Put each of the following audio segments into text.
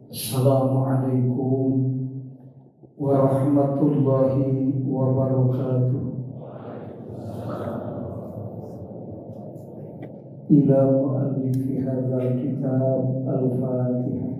Assalamualaikum warahmatullahi wabarakatuh. Ila muallifi hadzal kitab al-Fatihah.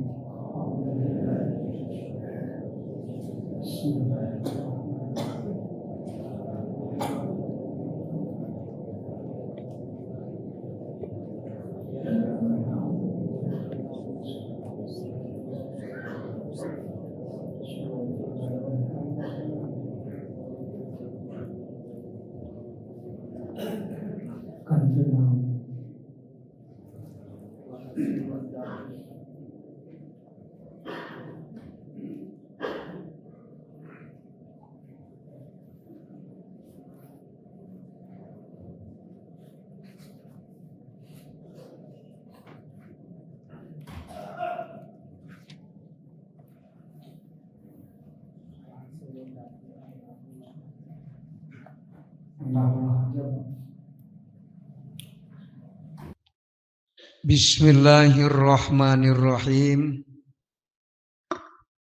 Bismillahirrahmanirrahim.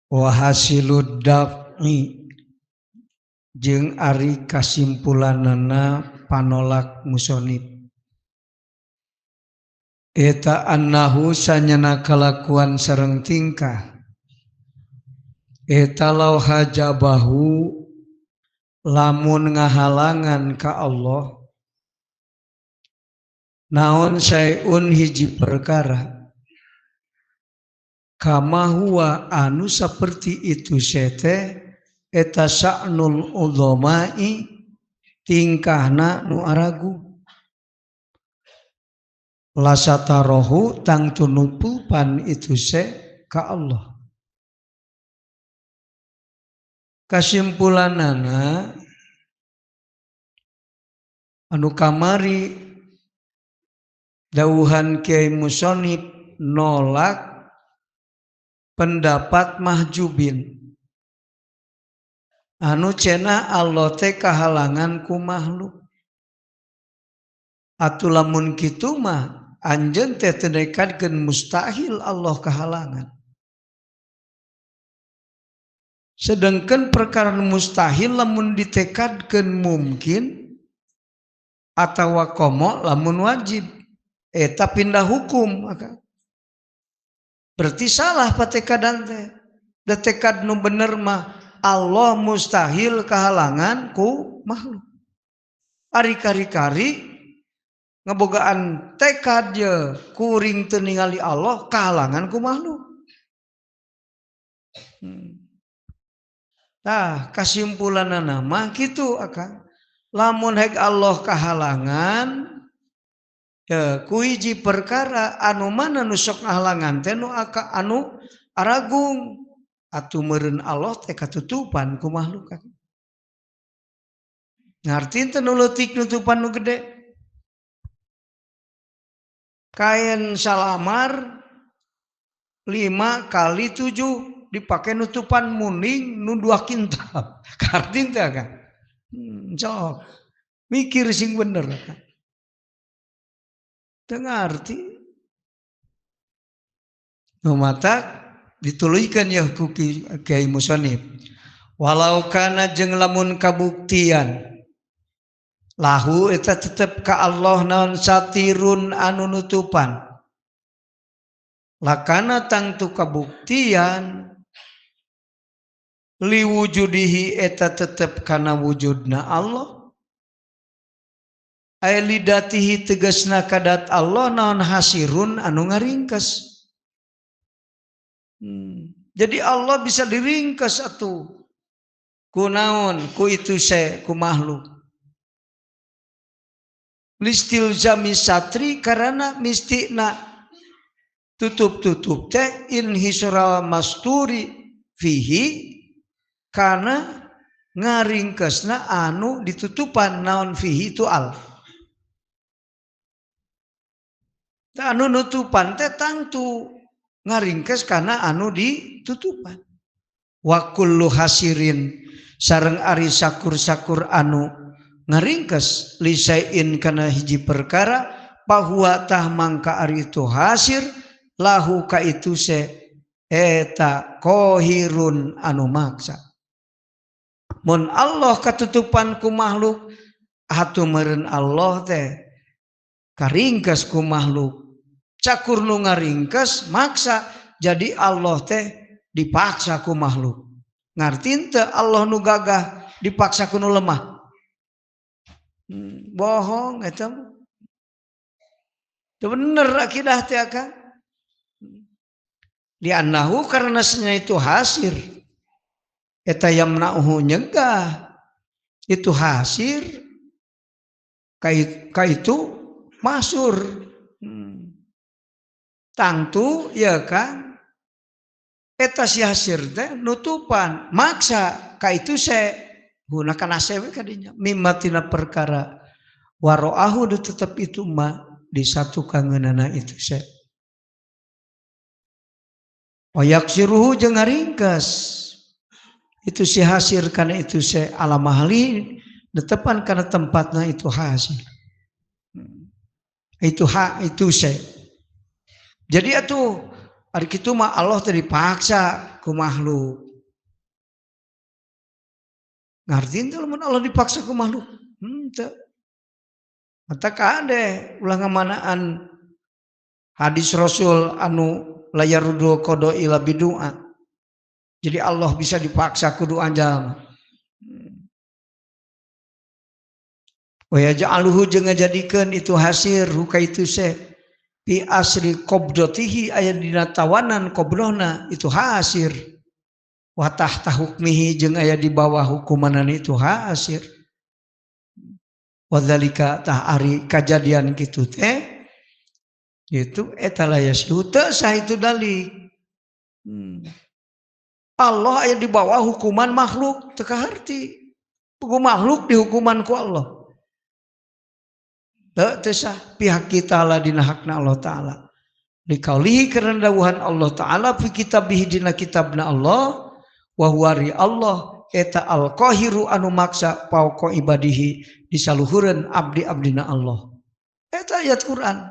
Wa hasilud daf'i jeung ari kasimpulanana panolak musonib. Eta annahu sanyana kalakuan sareng tingkah. Eta lau hajabahu lamun ngahalangan ka Allah naon syai'un hiji perkara kama huwa anu seperti itu sete eta sa'nul udzamai tingkahna nu aragu lasatarohu tang tunutupan itu se ka Allah. Kasimpulanana anu kamari dawuhan Kiai Musonib nolak pendapat mahjubin anu cenah Allah teh kahalangan ku makhluk. Atuh lamun kitu mah anjeun teh teu nekadkeun mustahil Allah kahalangan. Sedangkan perkara mustahil lamun ditekadkeun mungkin atawa komo lamun wajib eta pindah hukum maka berarti salah patekadan teh. Da tekad nu bener mah Allah mustahil kahalangan ku makhluk. Ari kari-kari ngebogaan tekad ye kuring teu ningali Allah kahalangan ku makhluk. Tah kasimpulanana mah kitu akang. Lamun hek Allah kahalangan ya, ku hiji perkara anu mana nu sok ngahalangan teh nu aka anu aragung atuh meureun Allah teh katutupan ku makhluk. Ngarti teh nu leutik nutupan nu gede. Kain salamar 5 kali 7 dipakai nutupan muning nu 2 kintal. Karti teh kan. Sok mikir sing bener kan. Teu ngarti. Nu mata dituluykeun ya ku Kiai Musonib. Walau kana jeung lamun kabuktian lahu eta tetep ka Allah naon satirun anu nutupan. Lakana tangtu kabuktian liwujudihi eta tetep kana wujudna Allah. Ay lidatihi tegasna kadat Allah naon hasirun anu ngaringkes. Jadi Allah bisa diringkes atuh ku naon ku itu se ku makhluk. Listilzami satri karena mistina tutup-tutup teh inhisral masturi fihi karena ngaringkesna anu ditutupan naon fihi itu al. Anu nutupan teh tangtu ngaringkes karena anu ditutupan. Wa kullu hasirin sareng ari sakur-sakur anu ngaringkes lisain kana hiji perkara bahwa tah mangka ari itu hasir lahu ka itu se Eta kohirun anu maksa. Mun Allah katutupan ku makhluk atuh meureun Allah teh karingkes ku makhluk. Cakur nu ngaringkes maksa jadi Allah teh dipaksa ku makhluk. Ngarti teu Allah nu gagah dipaksa ku nu lemah? Bohong eta. Teu bener akidah teh akang. Li'annahu karena senya itu hasir. Eta yamna'uhu nyegah. Itu hasir ka itu masur. Tangtu ya kan. Eta si hasir teh nutupan maksa ka itu se gunakan asewe kadinya mimma tina perkara waro'ahu tetep itu ma disatukan ngeunana itu se. Wayaksiruhu jeung ngaringkes itu si hasir karena itu se ala mahali netepan karena tempatna itu hasil itu hak itu se. Jadi atuh ari kitu mah Allah teh dipaksa ku makhluk. Ngarti teu lamun Allah dipaksa ku makhluk? Henteu. Mata kade ulah ngamanaan hadis Rasul anu layarudul qada ila bidu'a. Jadi Allah bisa dipaksa ku doa jalma. Wa yaj'aluhu jeung ngajadikeun itu hasir ruka itu se fi asri qabdatihi aya dina tawanan qabdona itu hasir. Wa tahta hukmihi jeung aya di bawah hukumanan itu hasir. Wa dzalika tah ari kajadian kitu teh itu eta la yaslu teu sah itu dalik. Allah aya di bawah hukuman makhluk teu kaharti. Hukum makhluk dihukuman ku Allah. Teu sah pihak kita lah dina hakna Allah Ta'ala. Likaulihi karena dawuhan Allah Ta'ala fi kitabihi dina kitabna Allah wa huwa ri Allah eta al-qahiru anu maksa fauqa ibadihi disaluhureun abdi-abdina Allah. Eta ayat Quran.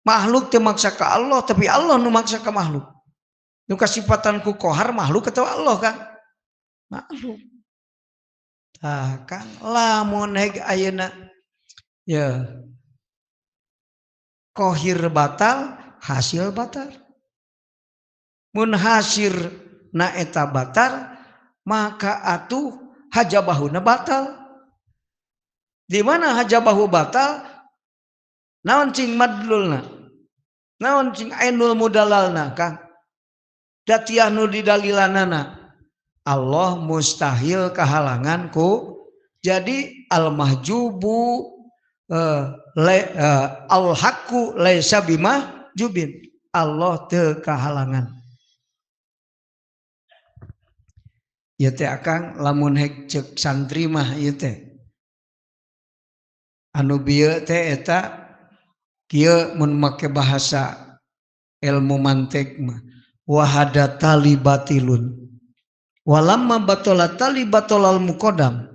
Makhluk teu maksa ka Allah tapi Allah nu maksa ka makhluk. Nu kasipatan ku kohar makhluk atawa Allah kan? Makhluk. Tah kan lamun heg ayeuna ya kohir batal, hasil batal. Mun hasir na eta batal, maka atuh hajabahuna batal. Di mana hajabahu batal? Naon cing madlulna? Naon cing ainul mudalalna Kang? Datiah nu didalilanana. Allah mustahil kahalangan ku. Jadi al mahjubu al-haqqu laisa bimahjubin. Allah teu kahalangan. Ieu teh akang lamun hek ceuk santri mah ieu teh. Anu bieu teh eta kieu mun make bahasa ilmu mantik mah wahada tali batilun. Walamma batala tali batalal muqaddam.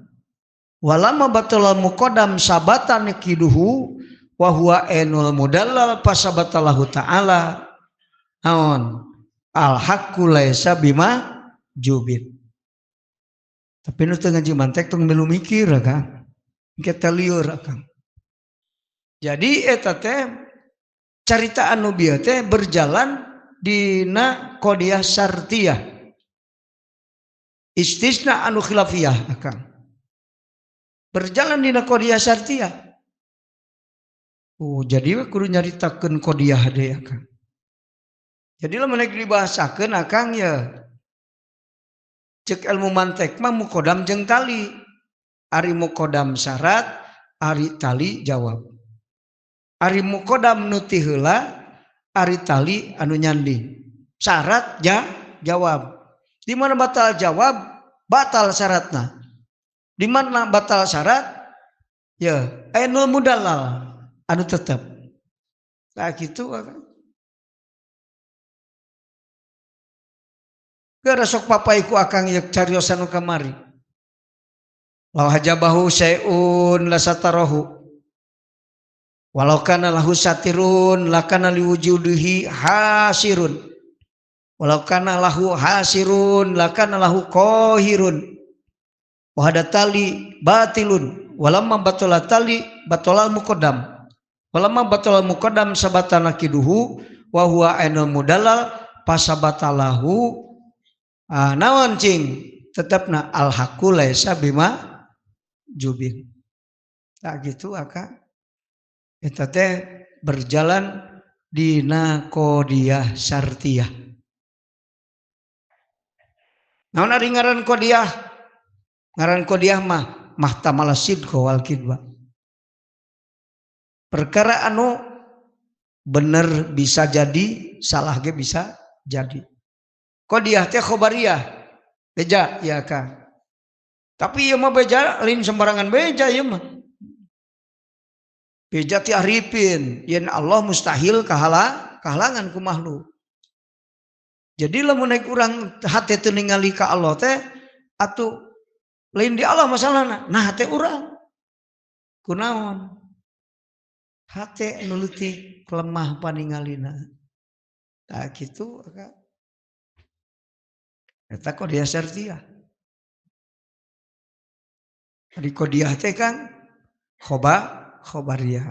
Walama batalal muqaddam sabatan kiduhu wa huwa ainul mudallal fasabatalahu ta'ala. Naon? Al haqqu laisa bimahjubin. Tapi nu teu ngaji mantek tong milu mikir Kang. Kita liur Kang. Jadi eta teh carita anu bieu teh berjalan dina qadiyah syartiyah. Istisna anu khilafiyah Kang. Berjalan dina qadiyah syartiyah. Oh, jadi we kudu nyaritakeun qadiyah deui Akang. Jadi lamun rek dibahasakeun Akang ya cek ilmu mantek mah muqaddam jeung tali. Ari muqaddam syarat, ari tali jawab. Ari muqaddam nu ti heula, ari tali anu nyanding. Syarat ja jawab. Di mana batal jawab, batal syaratna. Di mana batal syarat? Ya, ainul mudallal anu tetep. Nah gitu Akang. Geura sok papaiku akang yeuk cariosan nu kamari. Law hajabahu syai'un lasatarahu. Walau kana lahu satirun lakana liwujudihi hasirun. Walau kana lahu hasirun lakana lahu qahirun. Wa hada tali batilun walamma batala tali batalal muqaddam. Walamma batalal muqaddam sabata nakiduhu wa huwa ainul mudallal pasabatalahu naon cing tetepna al haqqu laisa bima jubin. Tak gitu aka eta teh berjalan dina qodiyah syartiyah. Naon ari ngaran qodiyah? Ngaran qodiyah mah mahtamala sidqa wal kidba. Perkara anu bener bisa jadi, salah ge bisa jadi. Qodiyah teh khobariyah. Beja ya ka. Tapi ieu mah beja lain sembarangan beja ieu mah. Beja ti arifin, yen Allah mustahil kahalangan ku makhluk. Jadi lamun naik urang hate teu ningali ka Allah teh atuh lain di Allah masalahna, nah hate urang. Kunaon? Hate nu leutik lemah paningalina. Tah kitu aka. Eta qodiyah syartiyah. Ari qodiyah teh kan khobariyah.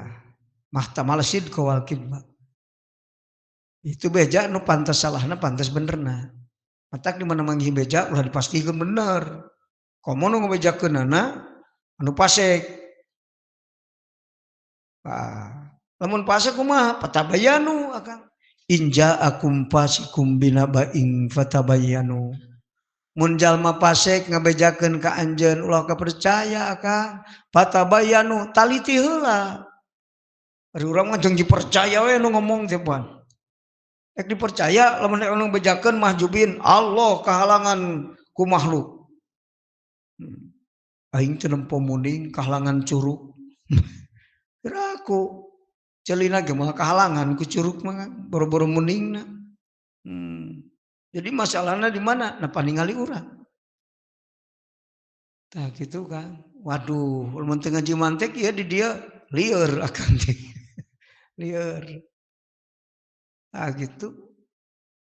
Mahtamal sidqa wal kidba. Itu beja nu pantas salahna pantas benerna. Matak di mana manggih beja ulah dipastikeun bener. Komo nu ngabejakeunana anu pasek. Ah, lamun pasek kumaha patabayanu akang. Inja akum fasikum binaba'in fatabayanu. Mun jalma pasek ngabejakeun ka anjeun ulah kapercaya akang. Fatabayanu taliti heula. Ari urang mah jeung dipercaya we nu ngomong teh pan. Rek dipercaya lamun rek anu bejakeun mahjubin Allah kahalangan ku makhluk. Aing teu nempo muning kahalangan curug. Kira aku celina ge mah kahalangan ku curug mah boro-boro muningna. Jadi masalahna di mana? Na paningali urang. Tah kitu kan. Waduh, lamun teu ngaji mantek ieu di dieu lieur akang teh. Lieur. Nah gitu.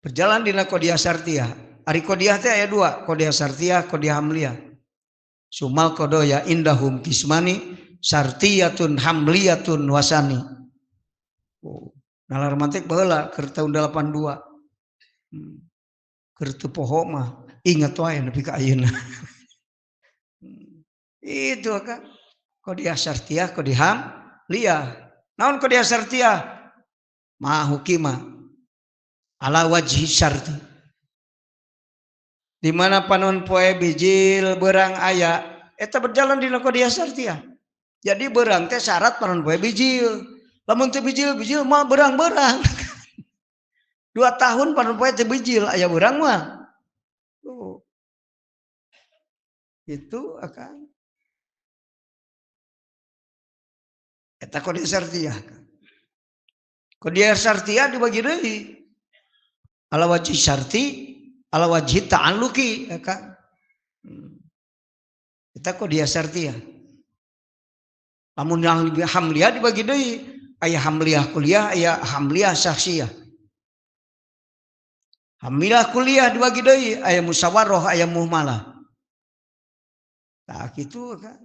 Berjalan dina qodiyah syartiyah. Ari qodiyah teh aya dua, qodiyah syartiyah, qodiyah hamliyah. Sumal qodoya indahum kismani syartiyatun hamliyatun wasani. Oh, nalar mantek baheula keur tahun 82. Keur teu poho mah ingat wae nepi ka ayeuna. Itu kan qodiyah syartiyah, qodiyah hamliyah. Naon qodiyah syartiyah? Ma hukima ala wajhi syarti. Di mana panon poe bijil berang aya eta berjalan dina qodiyah syartiyah. Jadi berang teh syarat panon poe bijil. Lamun teu bijil-bijil mah berang-berang. 2 tahun panon poe teu bijil aya berang mah. Tuh. Itu akan eta qodiyah syartiyah. Qodiyah syartiyah dibagi deui. Ala wajhi syarti, ala wajhi ta'alluqi, ya kan? Eta qodiyah syartiyah. Lamun yang hamliyah dibagi deui, aya hamliyah kuliah, aya hamliyah syakhsiyah. Hamliyah kuliah dibagi deui, aya musyawarah, aya muhmalah. Tah kitu kan.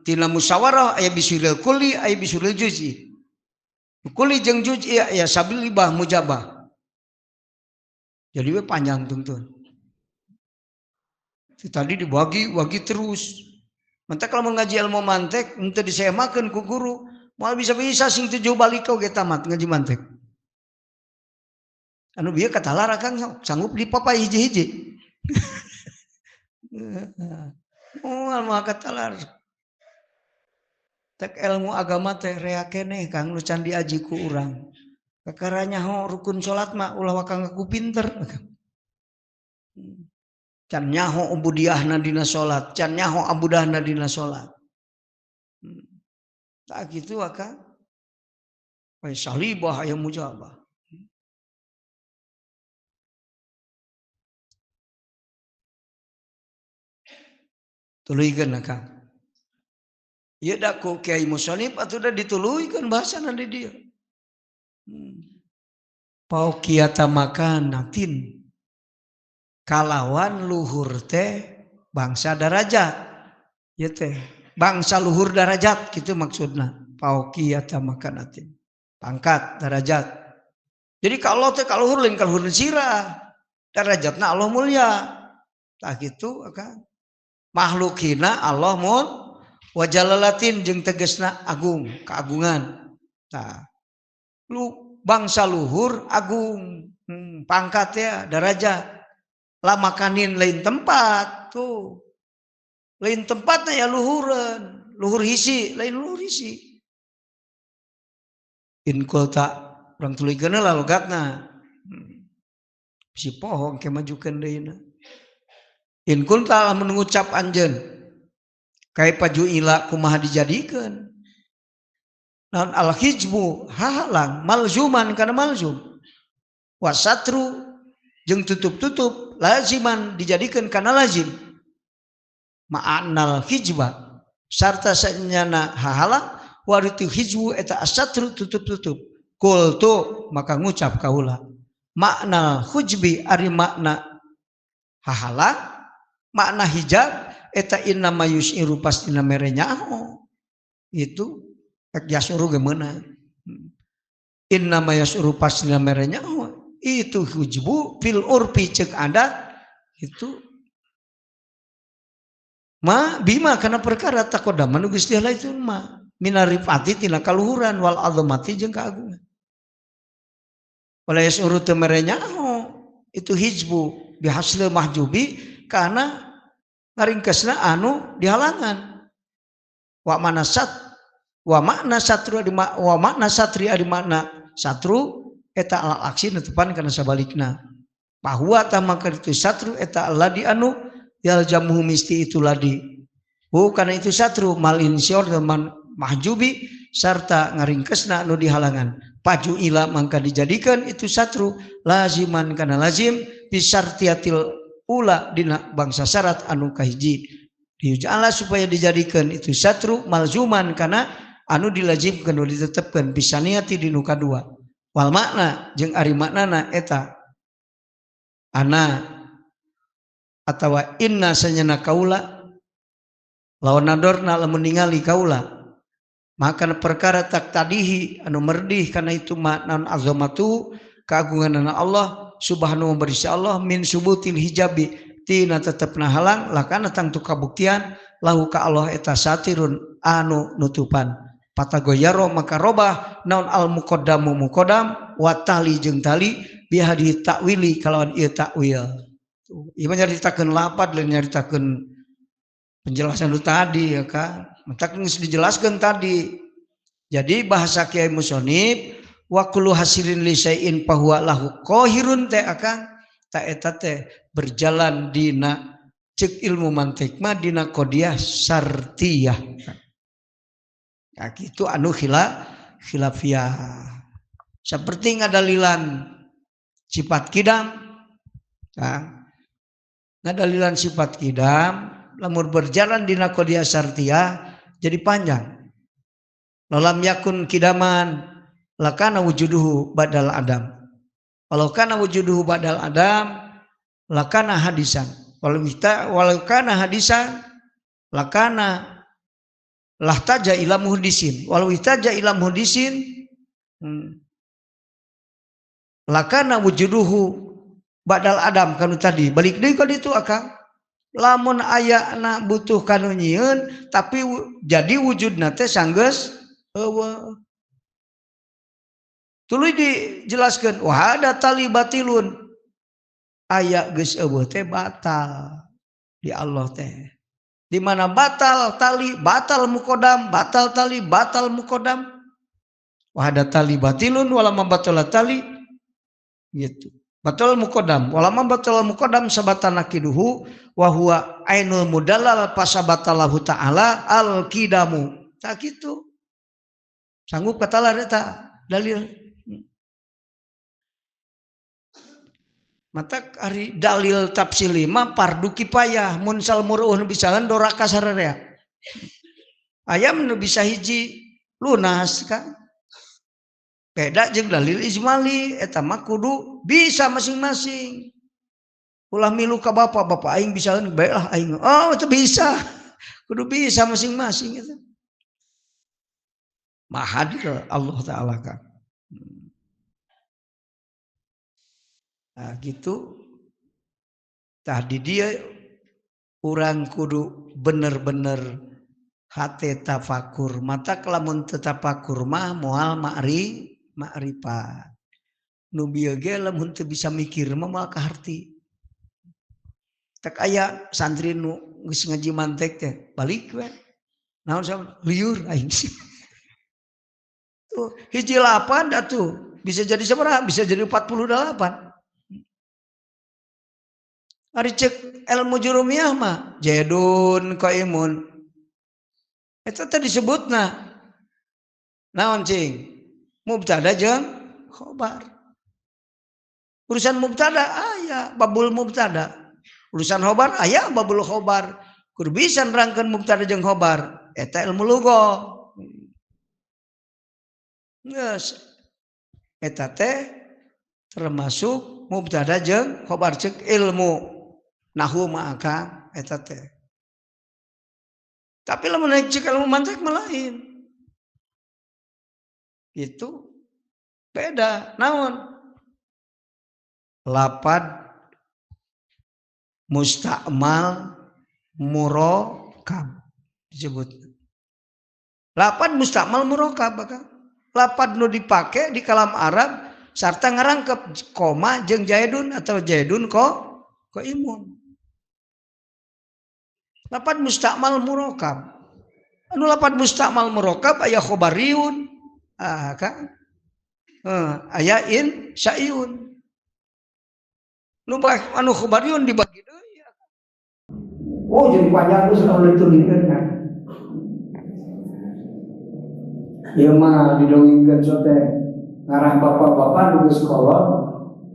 Tina musyawarah aya bisuril kulli, aya bisuril juz'i. Kulli jeung juz'i aya sabil ibah mujabah. Jadi we panjang tuntun. Itu tadi dibagi-bagi terus. Mantak kalau ngaji ilmu mantek henteu disemakeun ku guru, moal bisa-bisa sing 7 balik oge tamat ngaji mantek. Anu bieu katalar akang sanggup dipapai hiji-hiji. Moal moal katalar. Tek ilmu agama teh rea keneh Kang nu can diaji ku urang. Kakara nyaho rukun salat mah ulah waka ngaku pinter. Can nyaho ubudiahna dina salat, can nyaho abudahna dina salat. Tak kitu aka. Aya salibah aya mujabah. Tuluykeun akang. Ieu da ku Kiai Musonib atuh da dituluykeun bahasana di dieu. Pauqiyata makanatin kalawan luhur teh bangsa darajat ieu teh bangsa luhur darajat kitu maksudna pauqiyata makanatin pangkat darajat. Jadi kalau teh kaluhur lain kaluhur sirah darajatna Allah mulia tah kitu akan makhluk hina Allah mun wajalalatin jeung tegasna agung keagungan tah lu bangsa luhur agung pangkat ya darajat lah makanin lain tempat tuh lain tempatnya ya luhuran luhur hisi lain luhur hisi in kulta urang tuluykeun lah logatna si pohong ke majukeun deuna in kulta lamun ngucap anjeun kaifa ju'ila kumaha dijadikeun naon al hijbu hahalang malzuman kana malzum wasatru jeung tutup-tutup laziman dijadikeun kana lazim ma'anal hijba sarta sanyana hahalang waritu hijbu eta asatru tutup-tutup kultu maka ngucap kaula makna hujbi ari makna hahalang makna hijab eta inna mayusiru pastina mere nyaho itu ek yasuru ge meunang inna mayasuru pastina mere nyaho itu hujbu fil urfi ceuk adat itu ma bima kana perkara taqaddama nu geus diheula itu ma minarifati tina kaluhuran wal azamati jeung keagungan wala yasuru teu mere nyaho itu hijbu bihasil mahjubi karena ngaringkesna anu dihalangan wa manasat wa makna satru di wa makna satri adi makna satru eta al aksi netepan kana sabalikna bahwa ta maka itu satru eta ladi anu yaljamuhu misti itu ladi hu kana itu satru mal insyur man mahjubi sarta ngaringkesna anu dihalangan paju ila mangka dijadikan itu satru laziman kana lazim bisartiatil ula dina bangsa syarat anu kahiji diujala supaya dijadikan itu satru malzuman kana anu dilazimkeun nu ditetepkeun bisaniati di nu kadua wal makna jeung ari maknana eta ana atawa inna sanyana kaula lawan nadorna lamun ningali kaula maka perkara tak tadihi anu merdih karena itu makna azamatu keagunganana Allah subhanahu wa ta'ala Allah min subutil hijabi tina tetepna halang lakana tangtu kabuktian lahu ka Allah eta satirun anu nutupan patagoyaro maka robah naon al muqaddamu muqaddam wa tali jeung tali bihadi takwili kalawan ieu takwil. Ieu mah nyaritakeun lapad lain nyaritakeun penjelasan lu tadi ya kan. Matak geus dijelaskeun tadi. Jadi bahasa Kiai Musonib wa kullu hasilin li syai'in fahuwa lahu qahirun teh akang ta eta teh berjalan dina cek ilmu mantik mah dina qodiyah sartiyah. Ya kitu anu khilafiyah. Seperti ngadalilan sifat kidam. Nah, ngadalilan sifat kidam lamun berjalan dina qodiyah sartiyah jadi panjang. Lalam yakun kidaman lakana wujuduhu badal adam. Walau kana wujuduhu badal adam lakana hadisan. Walau kana hadisan lakana lahtaja ila muhdisin. Walau ihtaja ila muhdisin lakana wujuduhu badal adam kanu tadi. Balik deui ka ditu akang. Lamun ayana butuh kanu nyieun tapi jadi wujudna teh sanggeus eueuh. Tuluy dijelaskeun wah ada tali batilun aya geus eueuh teh batal di Allah teh. Di mana batal tali batal muqaddam, batal tali batal muqaddam. Wah ada tali batilun wala mabatala tali gitu. Batal muqaddam wala mabatal muqaddam sabatan nakiduhu wa huwa ainul mudallal pasabatalahu ta'ala al kidamu. Tak gitu. Sanggup katalah eta dalil. Mata ari dalil tafsir 5 fardu kifayah mun salmuruh nu bisaeun doraka sararea. Ayam nu bisa hiji lunas kan. Beda jeung dalil ijmali eta mah kudu bisa masing-masing. Ulah milu ka bapak, bapak aing bisa baiklah aing. Oh, itu bisa. Kudu bisa masing-masing itu. Mahadil Allah Ta'ala kan. Nah, gitu. Tadi dia urang kudu bener-bener hate tafakur. Mata lamun teu tafakur mah moal ma'rifat. Nu bieu ge lamun teu bisa mikir mah moal kaharti. Tek aya santri nu geus ngaji mantek teh balik we. Naon sama liur aing. Tuh hiji 8 atuh bisa jadi sabaraha? Bisa jadi 48. Ari cek ilmu jurumiyah mah jadun qaimun. Eta teh disebutna naon cing? Mubtada jeung khobar. Urusan mubtada aya babul mubtada. Urusan khobar aya babul khobar. Kudu bisa nerangkeun mubtada jeung khobar. Eta ilmu lughah. Geus eta teh termasuk mubtada jeung khobar cek ilmu nahwu mah akang eta teh. Tapi lamun naik cek ilmu mantik mah lain. Itu beda naon? Lapad musta'mal murokab disebut. Lapad musta'mal murokab bakal. Lapad nu dipake di kalam Arab sarta ngarangkep koma jeung jaidun atau jaidun ko imun. Lapad musta'mal murokab. Anu lapad musta'mal murokab aya khobariun. Ah kan? Aya in syaiun. Nu anu khobariun dibagi deui. Oh jadi panjang terus kalau ditulikeun kan. Ieu mah didongengkeun sote ngarah bapak-bapak nu geus kolot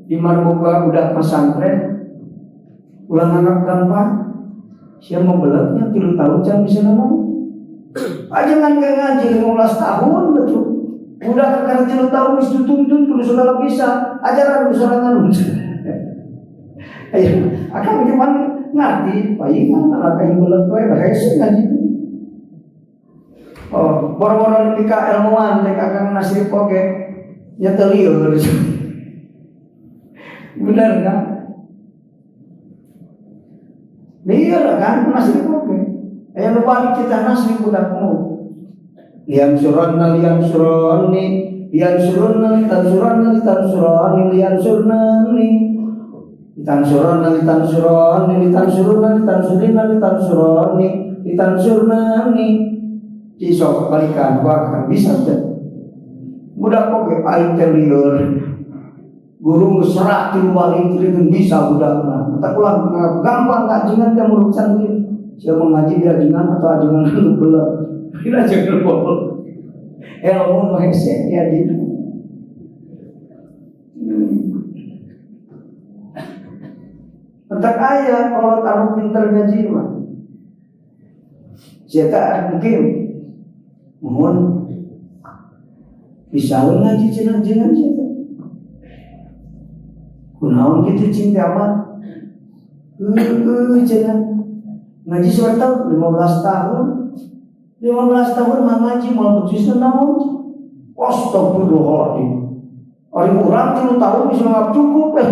di marboga budak pesantren ulah nganggap gampang. Sia membelatnya 3 tahun can bisa ngomong. Aja ngan ngaji 15 tahun betul. Udah karena 3 tahun geus dituntun kudu segala bisa, ajaran ku sorangan. Ayo, akang cuman ngerti, palingan anak aing belet we hese ngaji. Oh, boro-boro nepi ka ilmuwan teh akang Nasrif oge nya teu lieur. Bener kan? Lieur kan Nasrif oge. Aya nu balik cita Nasrif budakmu. Lian suranna lian surani, lian surunna litan surani lian surnani. Litan surana litan surani litan suruna litan surina litan surani litan surnani. Cisok balikan bahkan bisa teh. Budak oge aing teh lieur. Guru geus serak tilu balik teu bisa budakna. Tah ulah gampang kajengan teh murid santri. Sia mengaji dia ajengan atau ajengan nu belet. Kira jeung boleh. Ilmu nu hese dia ajengan. Entak aya kalau anu pinter ngaji mah. Sia teh mungkin mohon bisa ngaji cenah jenengan sia teh. Kunaon kitu cing teh amat? Heueuh cenah. Ngaji sabaraha tahun? 15 tahun. 15 tahun mah ngaji moal becus naon? Astagfirullahaladzim. Ari urang 3 tahun bisa nggak cukup eh.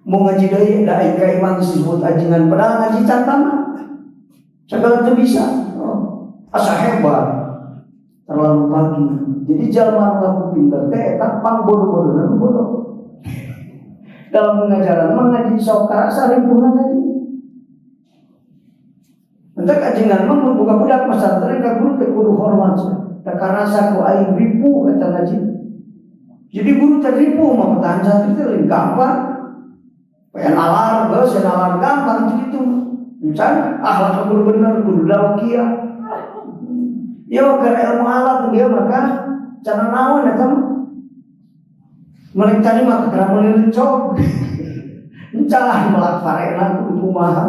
Mau ngaji deui da aing ka imam disebut ajengan padahal ngaji can tamat. Segala teu bisa. Oh, asa hebat. Terlalu pagi. Jadi jalma ngaku pinter teh eta pang bodoh-bodohna bodoh. Dalam pengajaran mengaji sok karasa ribuan ngaji. Entek ajengan mah mun buka budak pesantren ka guru teh kudu hormat. Teh karasa ku aing ripuh eta ngaji. Jadi guru teh ripuh mah pertahan santri teh lain gampang. Pengen nalar geus nalar gampang gitu. Misalnya akhlak kudu bener kudu dawakiyah. Ya karena ilmu alat dia maka cara naon eta mah. Mereka tadi mah keur meuli lencog. Encalah melak farena kudu kumaha.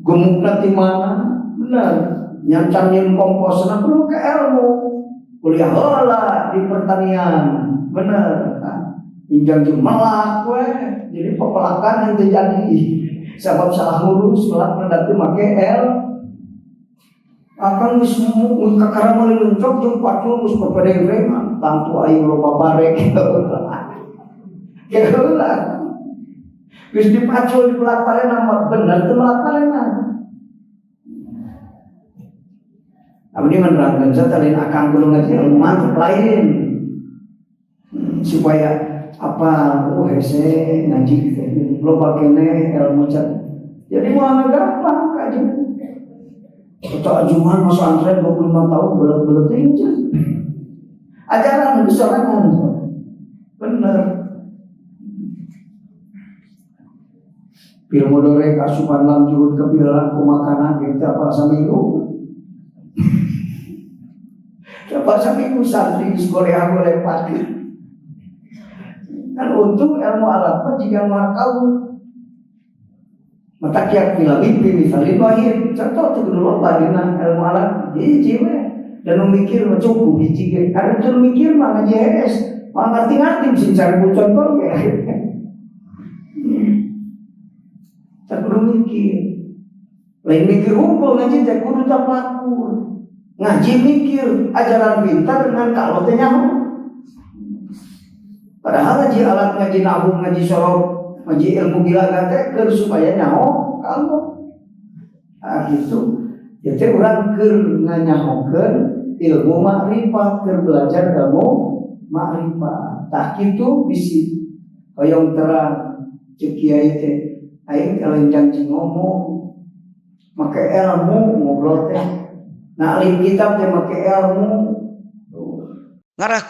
Gemukna ti mana? Bener. Nyancan nyeun komposna kudu ke ilmu. Kuliah heula di pertanian. Bener. Injang jeung melak we. Jadi pepelakan yang terjadi. Sabab salah ngurus melak teu make L. Akan geus kakara meuli lencok jeung pacul geus papedeng-rengan. Tangtu aing loba barek. Heula. Geus dipacul di pelak parena bener teu melak parena. Abdi menerangkan saya lain akang kudu ngaji ilmu mantep lain. Supaya apa oh hese ngaji teh loba keneh ilmu can. Jadi moal gampang kaji. Atau ajuman masa antren 25 tahun belet-belet teuing. Ajaran geus sorangan. Bener. Pil modore kasupan lam juhud kepilan kumakanan gitu apa saminggu. Apa saminggu santri geus goreang golek pati. Kan untung ilmu alat mah jika moal kau. Mata kiat mila mimpi misalnya wahid contoh tuh kudu loba dina ilmu alat hiji we. Dan nu mikir mah cukup hiji ge. Karena teu mikir mah ngaji hees. Mah ngarti-ngarti bisa cari contoh ge. Tak kudu mikir. Lain mikir hukum ngaji teh kudu tafakur. Ngaji mikir ajaran pintar dengan kalau teh nyaho. Padahal ngaji alat ngaji nahwu ngaji sorof ngaji ilmu bilaga teh keur supaya nyaho kamu. Ah gitu. Jadi urang keur nganyahokeun ilmu makrifat, keur belajar ilmu makrifat. Tah kitu bisi hoyong terang ceuk kiai teh. Aing lain janji ngomong make ilmu ngobrol teh. Nah alim kitab teh make ilmu. Ngarah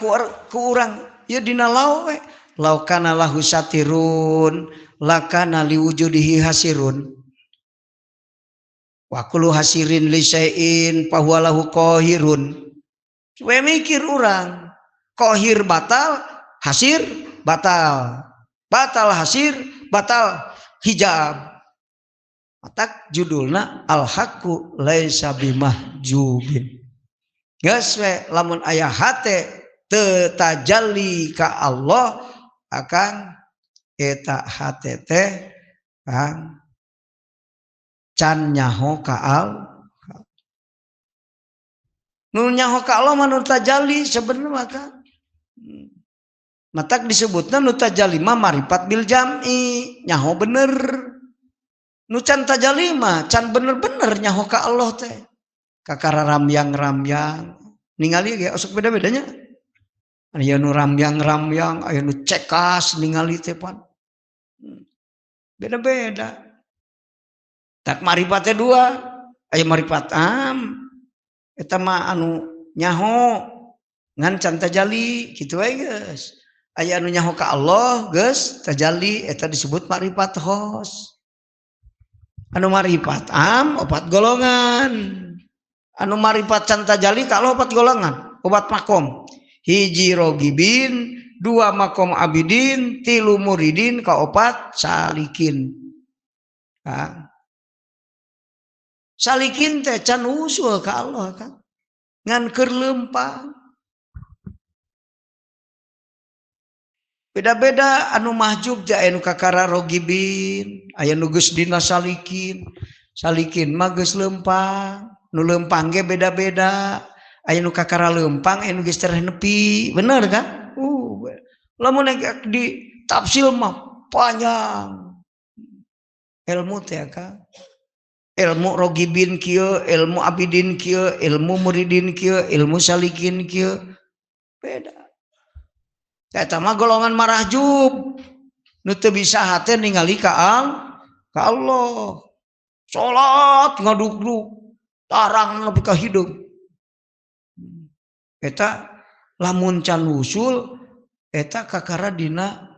ku urang ieu dina lau we. Lau kana lahu satirun lakana liwujudihi hasirun. Wa kullu hasirin li syai'in fahuwa lahu qahirun. We mikir urang, qahir batal, hasir batal. Batal hasir, batal hijab. Matak judulna al-haqqu laisa bimahjubin. Geus we lamun aya hate teu tajalli ka Allah akan eta hate teh kang can nyaho ka Allah. Nu nyaho ka Allah mah nu tajalli sebenarnya maka matak disebutna nu tajalli mah marifat bil jam'i nyaho bener. Nu can tajalli mah can bener-bener nyaho ka Allah teh. Kakara ramyang-ramyang ningali ge osok beda-bedanya. Aya nu ramyang-ramyang, aya nu cekas ningali teh pan. Beda-beda. Tak marifat teh dua, aya marifat am eta mah anu nyaho ngan can tajalli kitu we geus. Aya anu nyaho ka Allah geus tajalli eta disebut marifat khos. Anu marifat am opat golongan. Anu marifat can tajalli ka Allah opat golongan, opat makom. Hiji rogibin, dua makom abidin, tilu muridin, kaopat salikin. Nah. Salikin teh can usul ka Allah kan. Ngan keur leumpang. Beda-beda anu mahjub teh aya nu kakara rogibin, aya nu geus dina salikin. Salikin mah geus leumpang, nu leumpang ge beda-beda. Aya nu kakara leumpang, aya nu geus tereh nepi, bener kan? Lamun di tafsir mah panjang. Ilmu teh kan. Ilmu rogibin kieu, ilmu abidin kieu, ilmu muridin kieu, ilmu salikin kieu. Beda. Eta mah golongan marahjub. Nu teu bisa hate ningali ka Allah. Salat ngaduk-duk, tarang nepi ka hideung. Eta lamun can usul eta kakara dina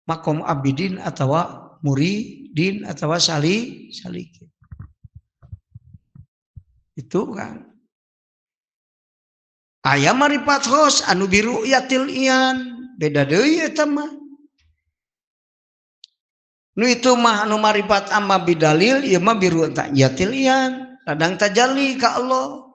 makom abidin atawa muridin atawa salikin. Itu kan. Aya marifat khos anu biru yatil ian, beda deui eta mah. Nu itu mah anu marifat amma bidalil ieu mah biru yatil ian, ladang tajalli ka Allah.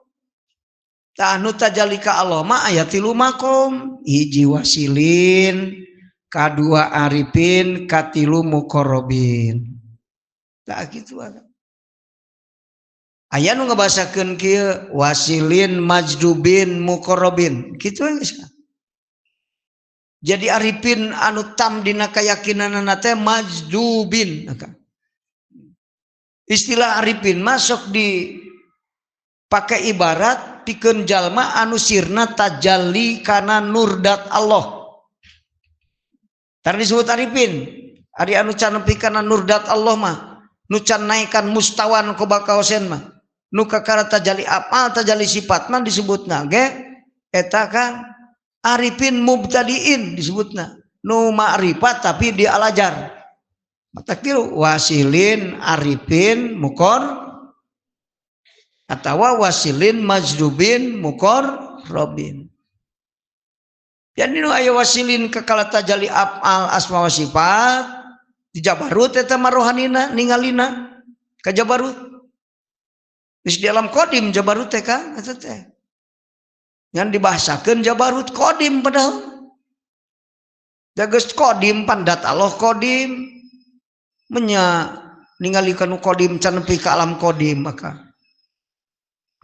Tah anu tajalli ka Allah mah aya 3 makom, hiji wasilin, kadua arifin, katilu muqarrabin. Tah kitu aya. Aya nu ngabasakeun kieu wasilin, majdubin, muqarrabin. Kitu geus. Jadi arifin anu tam dina kayakinanana teh majdubin. Istilah arifin masuk di pakai ibarat pikeun jalma anu sirna tajalli kana nurdat Allah. Tadi disebut arifin, ari anu can nepi kana nurdat Allah mah, nu can naikkan mustawan ku bakaosen mah, nu kakara tajalli apal tajalli sifat mah disebutna ge eta kan arifin mubtadiin disebutna, nu ma'rifat tapi di alajar. Mata tilu wasilin, arifin, mukor atawa wasilin, majdubin, muqarrabin. Jadi nu aya wasilin kekala tajalli afal asma wa sifat di jabarut eta mah rohanina ningalina ka jabarut. Geus di alam qadim jabarut teh Kang eta teh. Ngan dibahasakeun jabarut qadim padahal. Da geus qadim pandat Allah qadim menya ningali kanu qadim can nepi ka alam qadim maka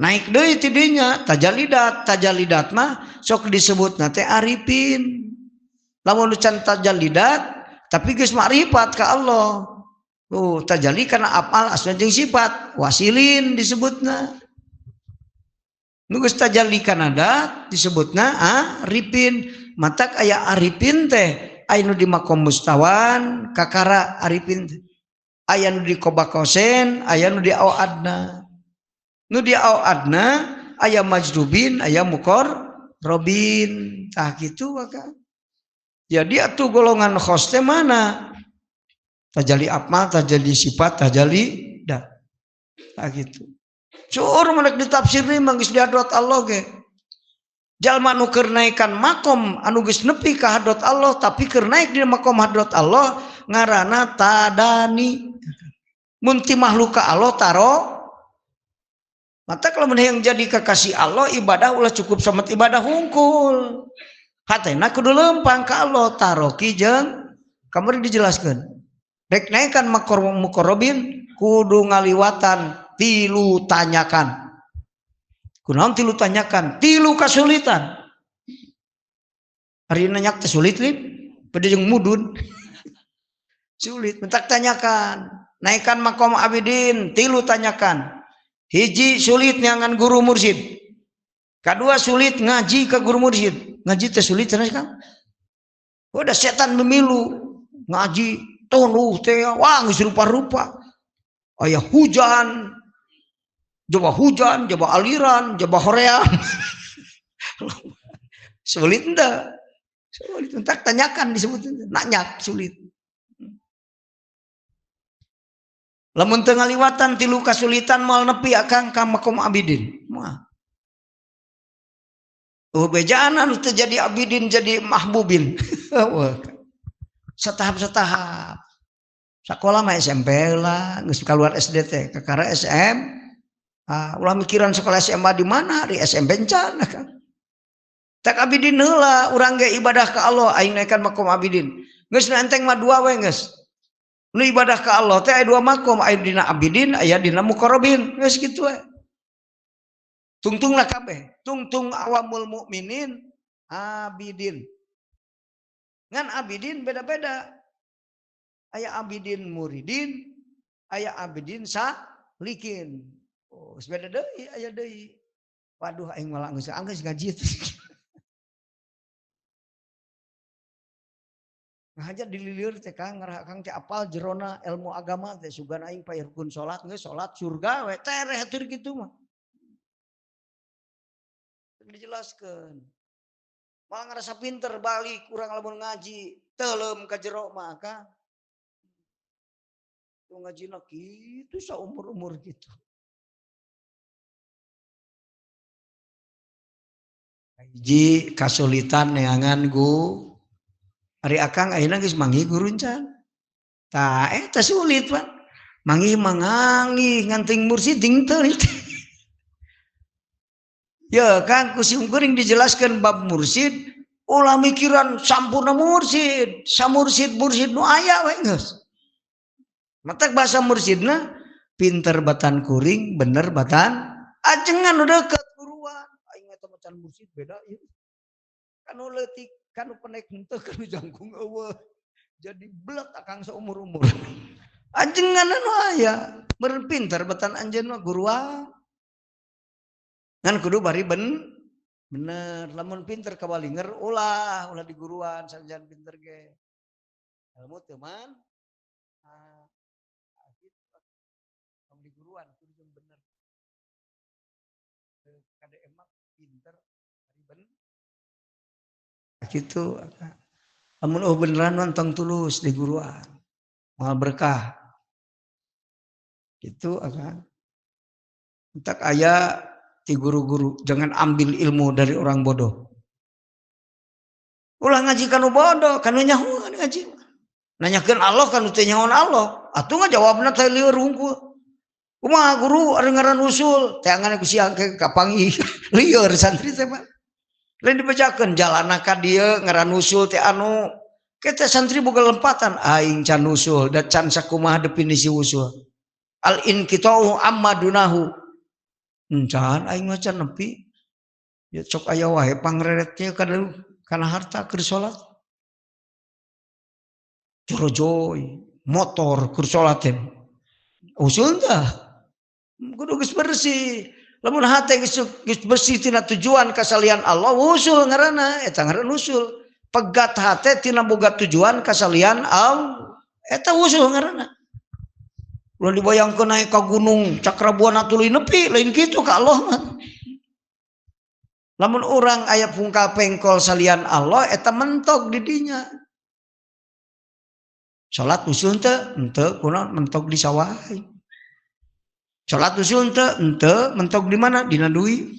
naik deui ti dinya tajallidat, tajallidat mah sok disebutna teh arifin. Lamun can tajallidat tapi geus makrifat ka Allah. Oh, tajalli kana afal asma jeung sifat, wasilin disebutna. Nu geus tajalli kana dat disebutna arifin. Matak aya arifin teh aya nu di makom mustawan kakara arifin teh. Aya nu di kobakosen, aya nu di awadna. Nu di awadna aya majdubin, aya muqarrabin. Tah kitu maka. Jadi atuh golongan khos teh mana? Tajalli afal, tajalli sifat, tajalli dat. Tah kitu. Cuur menek ditafsir mah geus di hadrat Allah ge. Jalma nu keur naekan makom anu geus nepi ka hadrat Allah tapi keur naik di makom hadrat Allah ngaranna tadani. Mun ti makhluk ka Allah taro. Mata kalau yang jadi kekasih Allah ibadah ulah cukup sama ibadah hungkul. Hatena kudu lempang ka Allah taroki jeung kamari dijelaskeun. Rek naekan muqarrabin kudu ngaliwatan tilu tanyakan. Kunaon tilu tanyakan? Tilu kasulitan. Ari nanyak teh sulit lip, pada jeung mudun. Sulit, mentak tanyakan. Naikkan makom abidin tilu tanyakan. Hiji sulit nyangan guru mursyid. Kedua sulit ngaji ke guru mursyid. Ngaji teh sulit cenah Kang. Udah setan memilu ngaji tonuh teh wah geus rupa-rupa. Aya hujan, jaba hujan, jaba aliran, jaba hoream. Sulit henteu. Sulit entak tanyakan disebut nanyak sulit. Lamun teu ngaliwatan tilu kasulitan moal nepi akang ka makom abidin. Moal. Oh bejaan anu teu jadi abidin jadi mahbubin. Setahap-setahap. Sakola mah SMP lah, geus kaluar SD teh, kakara SM. Ah, ulah mikiran sekolah SMA di mana, di SMP encan kan. Tak abidin heula, urang ge ibadah ka Allah aing naekan makom abidin. Geus nu enteng mah dua we geus. Nu ibadah ka Allah teh aya dua makom, aya dina abidin, aya dina muqarrabin. Geus kitu we. Tungtunglah kabeh, tungtung awamul mukminin abidin. Ngan abidin beda-beda. Aya abidin muridin, aya abidin salikin. Oh, geus beda deui, aya deui. Waduh aing malah geus anggeus ngaji. Ngahaja dililir teh Kang, ngarah Kang teh apal jerona ilmu agama teh sugan aing paeh rukun salat geus salat surga we tereh hatur kitu mah. Dijelaskeun. Malah ngerasa pinter balik urang lamun ngaji teuleum ka jero mah Kang. Tuh ngajina kitu saumur-umur gitu. Hiji kasulitan neangan gu ari akang ayeuna geus manggih guru encan. Tah eta sulit Pak. Manggih manganggih nganting mursid ding teu. Ya kan ku simkuring dijelaskan bab mursid ulah mikiran sampurna mursid, samursid mursid nu aya we geus. Matak bahasa mursidna pinter batan kuring, bener batan ajengan nu deukeut guruan. Aing eta macan mursid beda ieu. Kanu leutik, kanu penek henteu, kanu jangkung eueuh. Jadi belet akang saumur-umur. Ajengan anu aya, meureun pinter batan anjeun mah guruan. Ngan kudu bari bener, lamun pinter kawalinger ulah ulah di guruan sanajan pinter ge. Ilmu teu man. Ah, gitu. Tong di guruan kudu jeung bener. Kade emak pinter bari ben. Gitu. Lamun oh beneran tong tulus di guruan. Moal berkah. Gitu akang. Entak aya ti guru-guru jangan ambil ilmu dari orang bodoh. Ulah ngaji kanu bodoh, kanu nyahoan ngaji. Nanyakeun Allah kanu teu nyahoan Allah. Atuh ngajawabna teh lieur hungkul. Kumaha guru ari ngaran usul, teangan ku siang ke kapangi lieur santri teh mah. Lain dibejakeun jalana ka dieu ngaran usul teh anu kita santri boga lempatan aing can usul da can sakumaha definisi usul. Al inqita'u amma dunahu. Encan aing mah can nepi. Ya sok aya wae pangreretnya kana harta keur salat. Jorojoy motor keur salat teh. Usul tah. Kudu geus bersih. Lamun hate geus bersih tina tujuan kasalian Allah usul ngaranna eta ngaran usul. Pegat hate tina boga tujuan kasalian Allah eta usul ngaranna. Ulah dibayangkeun naik ka gunung Cakrabuana tuluy nepi lain kitu ka Allah mah. Lamun urang aya pungkal pengkol salian Allah eta mentok di dinya. Salat usul teu henteu kunaon mentok di sawah. Salat usul teu henteu mentok di mana dina duit.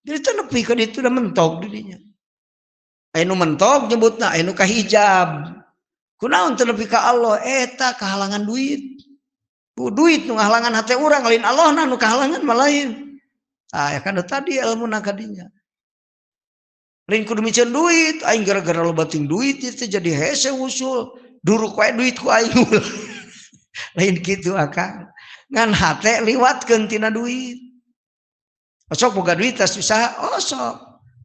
Jadi teu nepi ka ditu da mentok di dinya. Aya nu mentok nyebutna aya nu kahijab. Kunaon teu nepi ka Allah eta kahalangan duit. Duit nu ngahalangan hate urang lain Allah na nu kahalangan mah lain. Tah ya kan tadi ilmu na kadinya. Lain kudu miceun duit, aing gara-gara loba ting duit ieu teh jadi hese usul. Duruk wae duit ku aing. Lain kitu akang. Ngan hate liwatkeun tina duit. Osok boga duit tas usaha osok.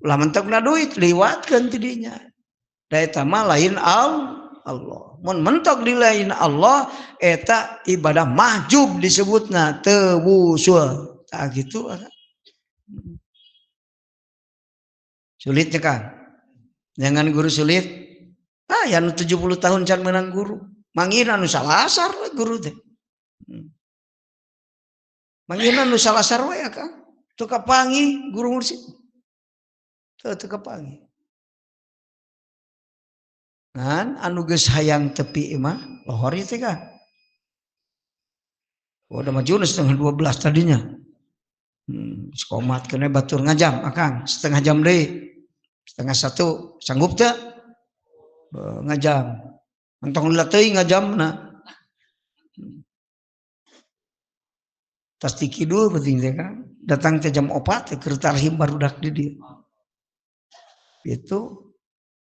Ulah mentokna duit liwatkeun ti dinya. Da eta mah lain Allah. Mun mentok di lain Allah eta ibadah mahjub disebutna teu wusul. Tah kitu akang. Sulitnya kan? Jangan guru sulit. Ah, yang 70 tahun can menang guru. Manggina nu salasar we guru teh. Manggina nu salasar we akang. Teu kapangi guru mursid. Teu kapangi. Ngan anu geus hayang tepi mah lohor ieu teh kan. Oh, udah maju 11:30 tadinya. Sekomat kena batur ngajam akang setengah jam deui. 12:30 sanggup teu? Ngajam. Entong lila teuing ngajamna. Tas ti kidul penting teh kan. Datang teh jam 4 keur tarhim barudak di dieu. Itu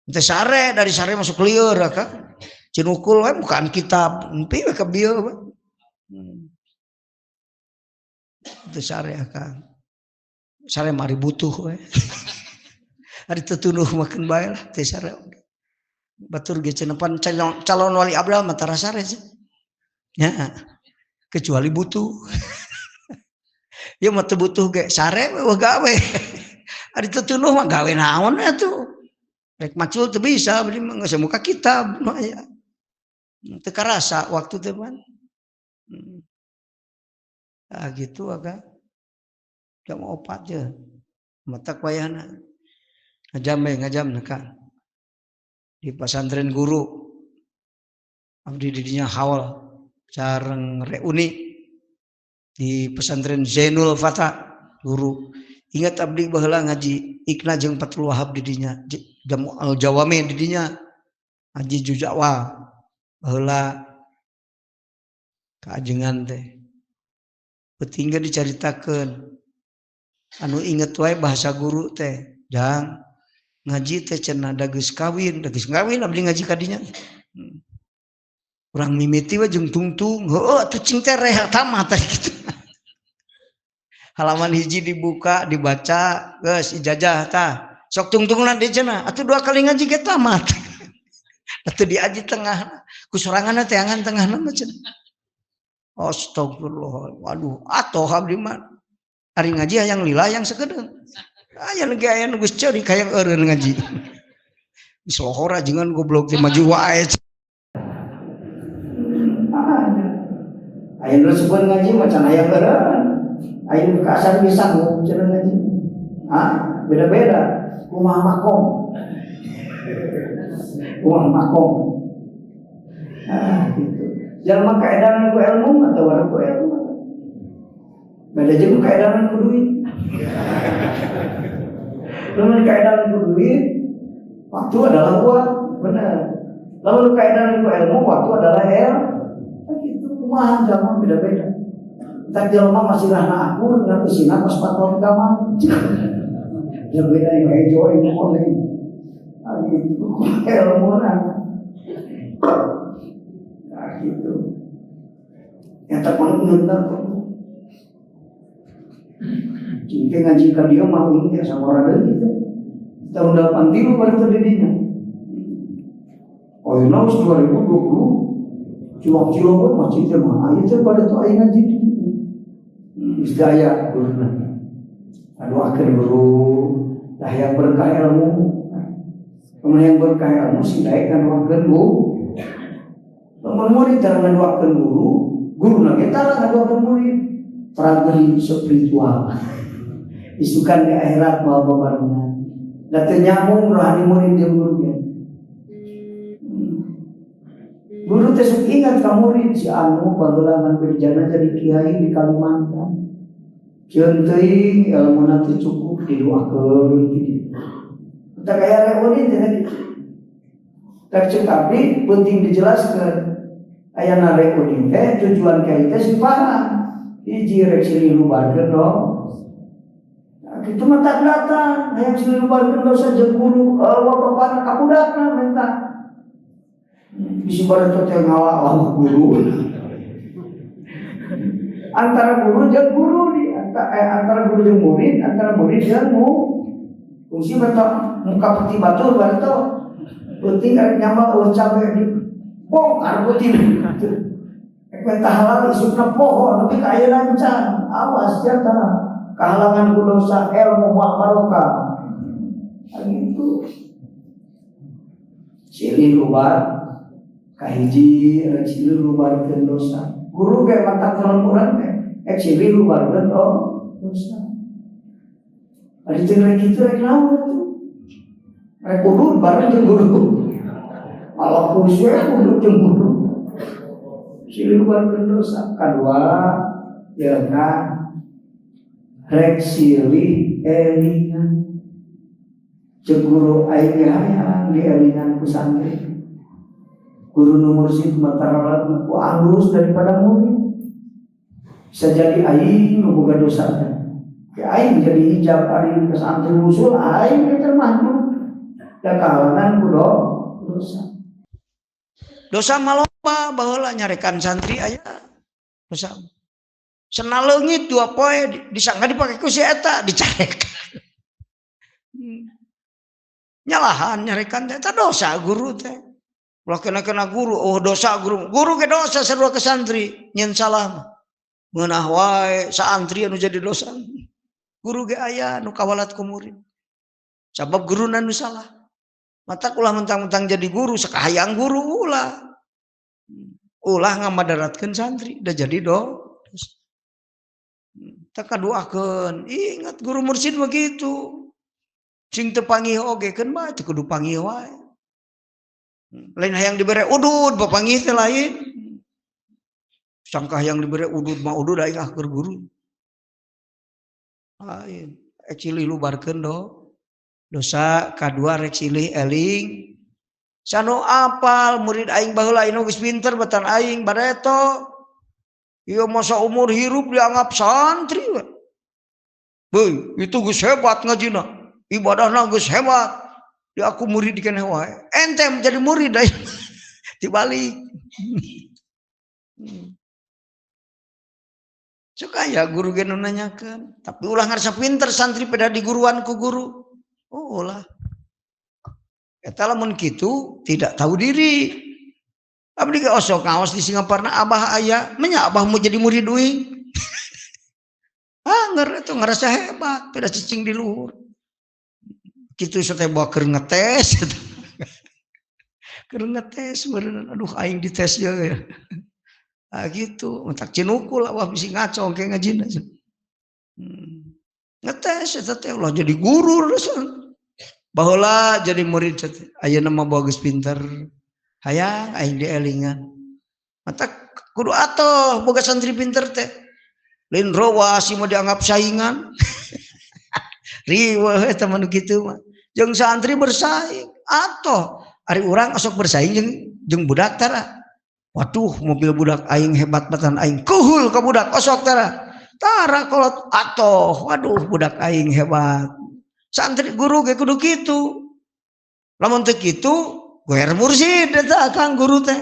teh sare dari sare masuk lieur akang. Cinukul we bukaan kitab, empi we ka bieu we. Teu sare akang. Sare mari butuh we. Ari teu tunuh makeun bae lah teu sare. Batur ge cenepan calon wali abdal mah tara sare sih. Ya, kecuali butuh. Ya mah teu butuh ge sare we gawe. Ari teu tunuh mah gawe naon atuh. Rek macul teu bisa beli mah geus muka kitab mah aya. Teu karasa waktu teh mah. Ah gitu akang. Jam 4 je. Matak wayahna. Ngajam we ngajam kan. Di pesantren guru abdi didinya haul sareng reuni di pesantren Zainul Fata guru. Ingat abdi baheula ngaji Ikna jeung Fathul Wahab didinya, Jamu Al Jawami didinya, ngaji Jujawa baheula kaajengan teh. Petingga dicaritakeun. Anu inget wae bahasa guru teh, jang ngaji teh cenah da geus kawin abdi ngaji kadinya. Urang mimiti we jeung tungtung, heueuh atuh cing teh reha tamat teh kitu. Halaman hiji dibuka, dibaca, geus ijazah tah. Sok tungtungna deui cenah, atuh 2 kali ngaji ge tamat. Atuh diaji tengah, ku soranganna teh angan tengahna mah cenah. Astagfirullah. Waduh, atoh abdi mah. Ari ngaji hayang lila hayang sakedeung. Aya nu ge aya nu geus ceurik hayang eureun ngaji. Geus lohor ajengan goblok teh maju wae. Aya nu sepuh ngaji mah can hayang eureun. Aya nu kasar bisa sanggup cenah ngaji. Hah? Beda-beda. Kumaha makom. Kumaha makom. Ah gitu. Jalma kaedaran ku ilmu atau ku ilmu. Beda jeung kaedaran ku duit. Lamun kaedaran ku duit, waktu adalah uang, benar. Lamun kaedaran ku ilmu, waktu adalah ilmu. Gitu kumaha jalma beda-beda. Tah jalma masih rahna akur ngan eusina pas patol kamar. Ya beda yang hejo yang oleh. Ah gitu ilmu nah. Ah gitu. Eta pangeunna kok. Cingke ngaji ka dieu mah uing teh sama orang deui teh. Tahun 83 baru teh didinya. Oh, geus 2020. Cilok-cilok we masjid teh mah aya teh pada teh aya ngaji di dieu. Geus aya guruna. Aduakeun guru, dah yang berkah ilmu. Lamun yang berkah ilmu sing daek ngaduakeun guru. Lamun murid tara ngaduakeun guru, guruna ge tara ngaduakeun murid. Tragedi spiritual. Isukan di akhirat bawa bebarengan. Da teu nyambung rohani murid jeung guru ge. Guru teh sok ingat ka murid si anu baheula ngan berjana jadi kiai di Kalimantan. Ceun teuing ilmuna teu cukup didoakeun kitu. Teu kaya reuni teh kitu. Tak ceuk abdi penting dijelaskeun. Ayana reuni teh tujuan kiai teh sing paham. Hiji rek silih lubarkeun do. Nah, kitu mah tak datang, hayang silih lubarkeun dosa jeung guru, bapana ka budakna minta. Bisi bareto teh ngala guru. Antara guru jeung guru di antara guru jeung murid, antara murid jeung fungsi bato muka putih batur bareto. Penting arek nyambal eueuh cabe di bongkar putih. Rek minta halal isukna poho nepi ka ayeuna encan. Awas jata kahalangan ku dosa ilmu moal barokah. Gitu. Silih lubar kahiji rek silih lubarkeun dosa. Guru ge mata turun urang teh rek silih lubarkeun dosa. Ari teu rek kitu rek naon atuh? Rek udud bareng jeung guru. Malah kursi we udud jeung guru. Silih lubarkeun dosa. Kadua ya kan rek silih elingan. Ceuk guru aing ge hayang dielingan ku santri. Guru nu mursyid mah tara ku alus daripada murid. Bisa jadi aing nu boga dosa teh. Ke aing jadi hijab ari ke santri usul aing ge termasuk da kahalangan ku dosa. Dosa mah loba baheula nyarekan santri aya dosa. Senal leungit 2 poe disangka dipake ku si eta dicarekan. Nyalahan nyarekan teh eta dosa guru teh. Ulah kena-kena guru, oh dosa guru. Guru ge dosa sarua ke santri, nyeun salah mah. Ngeunah wae saantri anu jadi dosa. Guru ge aya nu kawalat ku murid. Sabab guruna nu salah. Matak ulah mentang-mentang jadi guru sakahayang guru ulah. Ulah ngamadaratkeun santri da jadi dosa. Tah kaduakeun, ingat guru mursyid mah kitu. Sing teu panggih oge keun mah teu kudu panggih wae. Lain hayang dibere udud bapanggih teh lain. Sangka hayang dibere udud mah udud aing ah keur guru. Lain, rek silih lubarkeun dosa kadua rek silih eling. Sanu apal murid aing baheula anu geus pinter batan aing bareto. Ieu masa umur hirup dianggap santri we. Beuh, itu geus hebat ngajina. Ibadahna geus hebat. Di aku murid keneh wae. Ente menjadi murid aya. Dibalik. Suka ya guru ge nu nanyakeun, tapi ulah ngarasa pinter santri pada diguruan ku guru. Oh ulah. Eta lamun kitu tidak tahu diri. Abdi ge osok ngaos di Singaparna abah aya, menya abah mau jadi murid uing. Anger itu ngerasa hebat, pada cicing di luhur. Kitu teh bawa keur ngetes. Keur ngetes meureun, aduh aing dites ya. Ah gitu, mentak cinukul abah bisi ngaco ke ngajina. Ngetes eta teh ulah jadi guru rasul. Baheula jadi murid teh, ayeuna mah bawa geus pinter. Hayang aing dielingan. Matak kudu atoh boga santri pinter teh. Lain rowas mah dianggap saingan. Riweuh eta mah nu kitu mah. Jeung santri bersaing atoh ari urang osok bersaing jeung budak tara. Waduh mobil budak aing hebat batan aing kuhul ka budak osok tara. Tara kolot atoh waduh budak aing hebat. Santri guru ge kudu kitu. Lamun teu kitu goer mursid eta akang guru teh.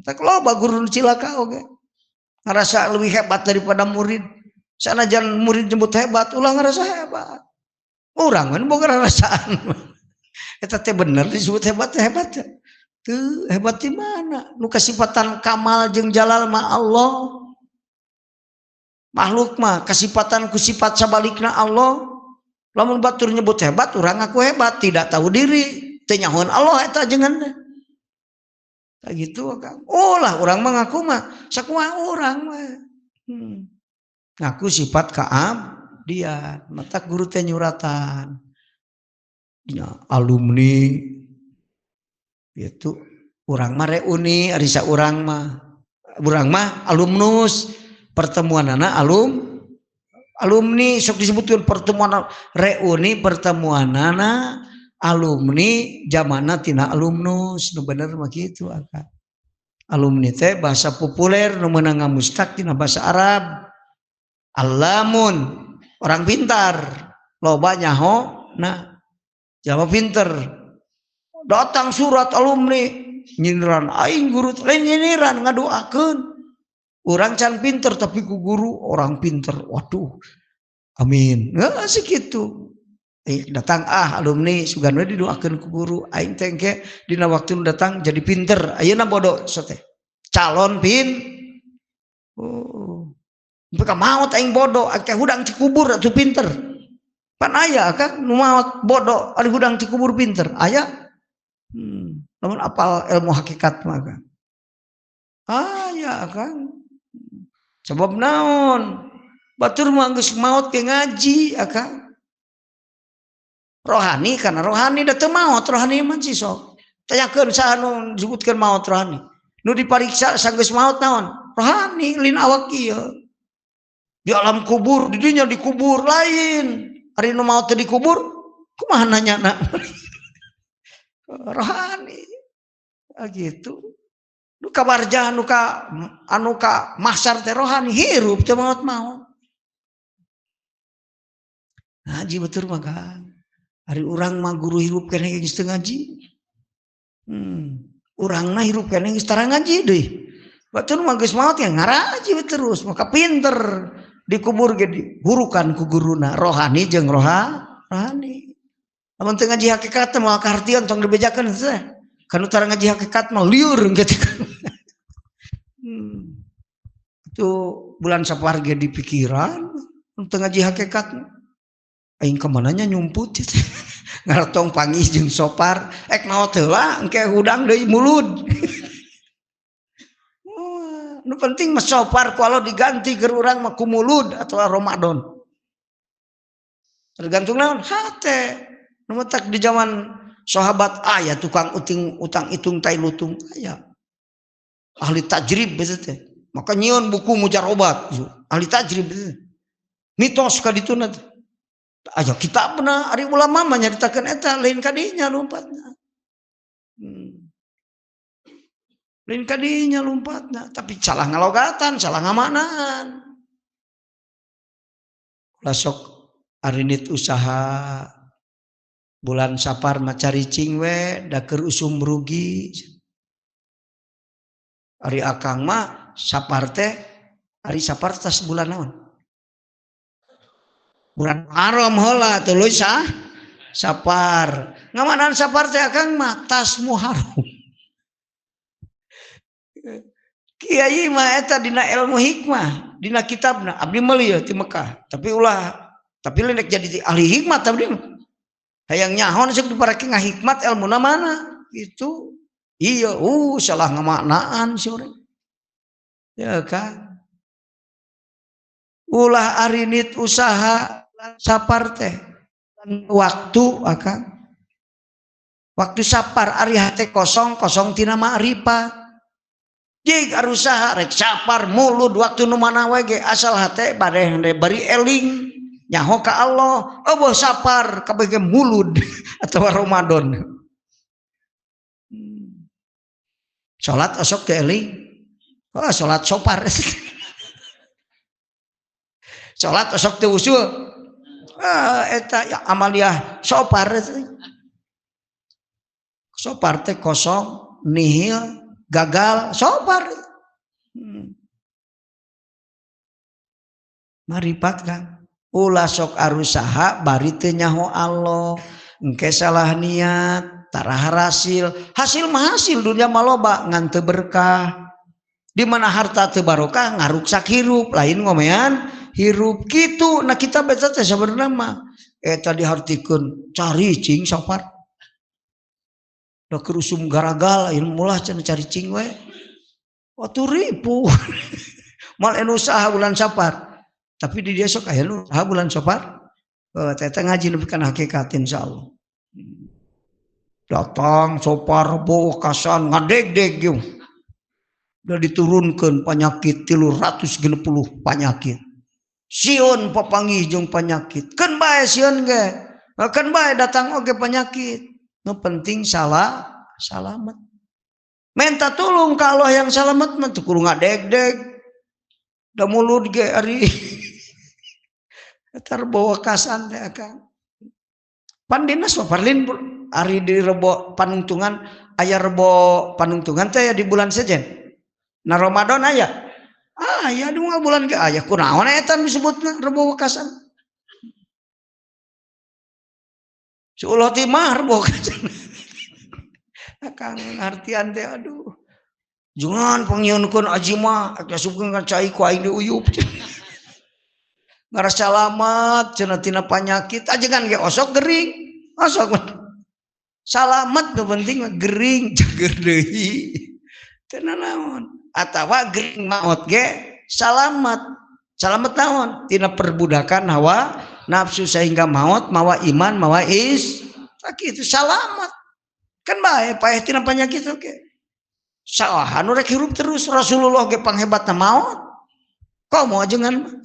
Tak loba guru nu cilaka oge. Ngerasa lebih hebat daripada murid. Sanajan murid nyebut hebat ulah ngerasa hebat. Urang kan boga rarasaan. Eta teh bener disebut hebat teh hebat teh. Teu hebat di mana? Nu kasipatan kamal jeung jalal mah Allah. Makhluk mah kasipatan ku sifat sabalikna Allah. Lamun batur nyebut hebat urang ngaku hebat, tidak tahu diri, teu nyahoan Allah eta jenengan teh. Tah gitu Kang. Oh lah urang mah ngaku mah sakumaha urang mah. Ngaku sifat kaabdian, matak guru teh nyuratan. Nya alumni itu urang mah reuni ari saurang mah. Urang mah alumnus, pertemuanana alumni sok disebutkeun pertemuan reuni pertemuanana alumni zamana tina alumnus nu bener mah kitu akang. Alumni teh bahasa populer nu meunang ngamustaq tina bahasa Arab. Alamun orang pintar, loba nyaho nah jalma pinter. Datang surat alumni nyindiran aing guru lain nyindiran ngadoakeun. Urang can pinter tapi ku guru orang pinter. Waduh. Amin. Heeh sakitu. Datang alumni sugan we didoakeun ku guru aing teh engke dina waktu datang jadi pinter. Ayeuna bodoh teh. Calon pin. Oh. Mereka maot aing bodoh, aing teh hudang cikubur atuh pinter. Pan aya kan nu maot bodoh ari hudang cikubur pinter. Aya. Lamun apal ilmu hakikat mah kan. Aya kan. Sebab naon? Batur mah geus maot ke ngaji akang. Rohani karena rohani da teu maot rohani mah sih sok. Tanyakeun saha nu disebutkeun maot rohani. Nu dipariksa sanggeus maot naon? Rohani lin awak ieu. Di alam kubur, di dinya dikubur lain. Ari nu maot teu dikubur, kumaha nanyana? Rohani. Ah gitu. Nu ka barjah nu ka anu ka mahsyar teh rohani hirup teu maot-maot. Ngaji betul mah kan. Ari urang mah guru hirup keneh geus teu ngaji. Urang mah hirup keneh geus tara ngaji deui. Batur mah geus maot ya ngaraji terus, maka pinter dikubur ge digurukan ku guruna rohani jeung rohani. Lamun teu ngaji hakikat teh moal kahartieun tong dibejakeun teh. Kanu tara ngaji hakikat mah liur gitu kan. Itu bulan Safar ge di pikiran teu ngaji hakikat. Aing kamananya nyumput gitu. Ngaretong pangis jeung sopar ek maot heula engke hudang deui mulud. Nu penting mah sopar kalau diganti keur urang mah ku mulud atau Ramadan. Tergantung naon hate. Nu matak di zaman sahabat aya tukang uting utang itung tai lutung aya. Ahli tajrib beuteut teh. Maka nyieun buku mujarobat ahli tajrib beuteut. Mitos ka dituna teh. Aya kitabna ari ulama mah nyaritakeun eta lain kadinya lompatna. Lain kadinya lompatna, tapi salah ngalogatan, salah ngamaknaan. Ulah sok arinit usaha bulan Sapar mah caricing we da keur usum rugi. Ari akang mah Sapar teh ari Sapar tas bulan naon? Bulan Muharram heula tuluy sah Sapar. Ngamanan Sapar teh akang mah tas Muharram. Kiai mah eta dina ilmu hikmah, dina kitabna abdi meuli ti Mekah. Tapi ulah, tapi lain jadi ahli hikmat abdi mah. Hayang nyahon sok diparake ngahikmat ilmuna mana gitu. Iya, salah ngamaknaan si urang. Ya kan? Ulah arinit usaha Sapar teh. Waktu akang. Waktu Sapar ari hate kosong kosong tina ma'rifat. Jig arusaha rek Sapar mulud waktu nu mana we ge asal hate bade bari eling nyaho ka Allah. Eueuh Sapar kabeh ge mulud atawa Ramadan. Salat osok teh eling. Oh, salat sopar. Salat osok teh usul. Ah, eta ya, amaliah sopar. Sopar teh kosong, nihil, gagal, sopar. Maripat kan. Ulah sok arusaha bari teu nyaho Allah. Engke salah niat, tarah hasil. Hasil mah hasil dunia mah loba ngan teu berkah. Di mana harta teu barokah ngaruksak hirup, lain ngomean hirup kitu. Nah kita beta teh sabenerna mah eta dihartikeun cari cing sopar. Da keur usum garagal lain mulah cenah cari cing we. Watu ribu. Mal anu usaha bulan Sapar. Tapi di dia sok aya nu usaha bulan Sapar. Teh ngaji nepi kana hakikat insyaallah. Datang sopar bokasan ngadeg-deg jeung. Udah diturunkan penyakit 360 penyakit. Sieun papanggih jeung penyakit. Keun bae sieun ge. Keun bae datang oge penyakit. Nu penting salah salamet. Minta tolong ka Allah yang salamet mah teu kudu ngadeg-deg. Da mulut ge ari. Tar bawa kasan teh akang. Pan dinas mah parlin ari di rebo panungtungan aya rebo panungtungan teh ya di bulan sejen. Nah Ramadan aya. Ah ya di bulan ge aya kunaon eta disebutna rebo wekasan. Seulah ti mah rebo wekasan. Akang ngartian teh aduh. Jangan pangieunkeun aji mah asupkeun ka cai ku aing diuyup. Ngarasa salamat cenah tina panyakit ajengan ge osok gering. Osok salamat nu penting mah gering cager deui. Teu naon. Atawa gering maot ge salamat. Salamat naon? Tina perbudakan hawa nafsu sehingga maot mawa iman mawa is. Tak itu salamat. Kan bae paeh tina panyakit oge. Salah anu rek hirup terus Rasulullah ge panghebatna maot. Komo ajengan mah.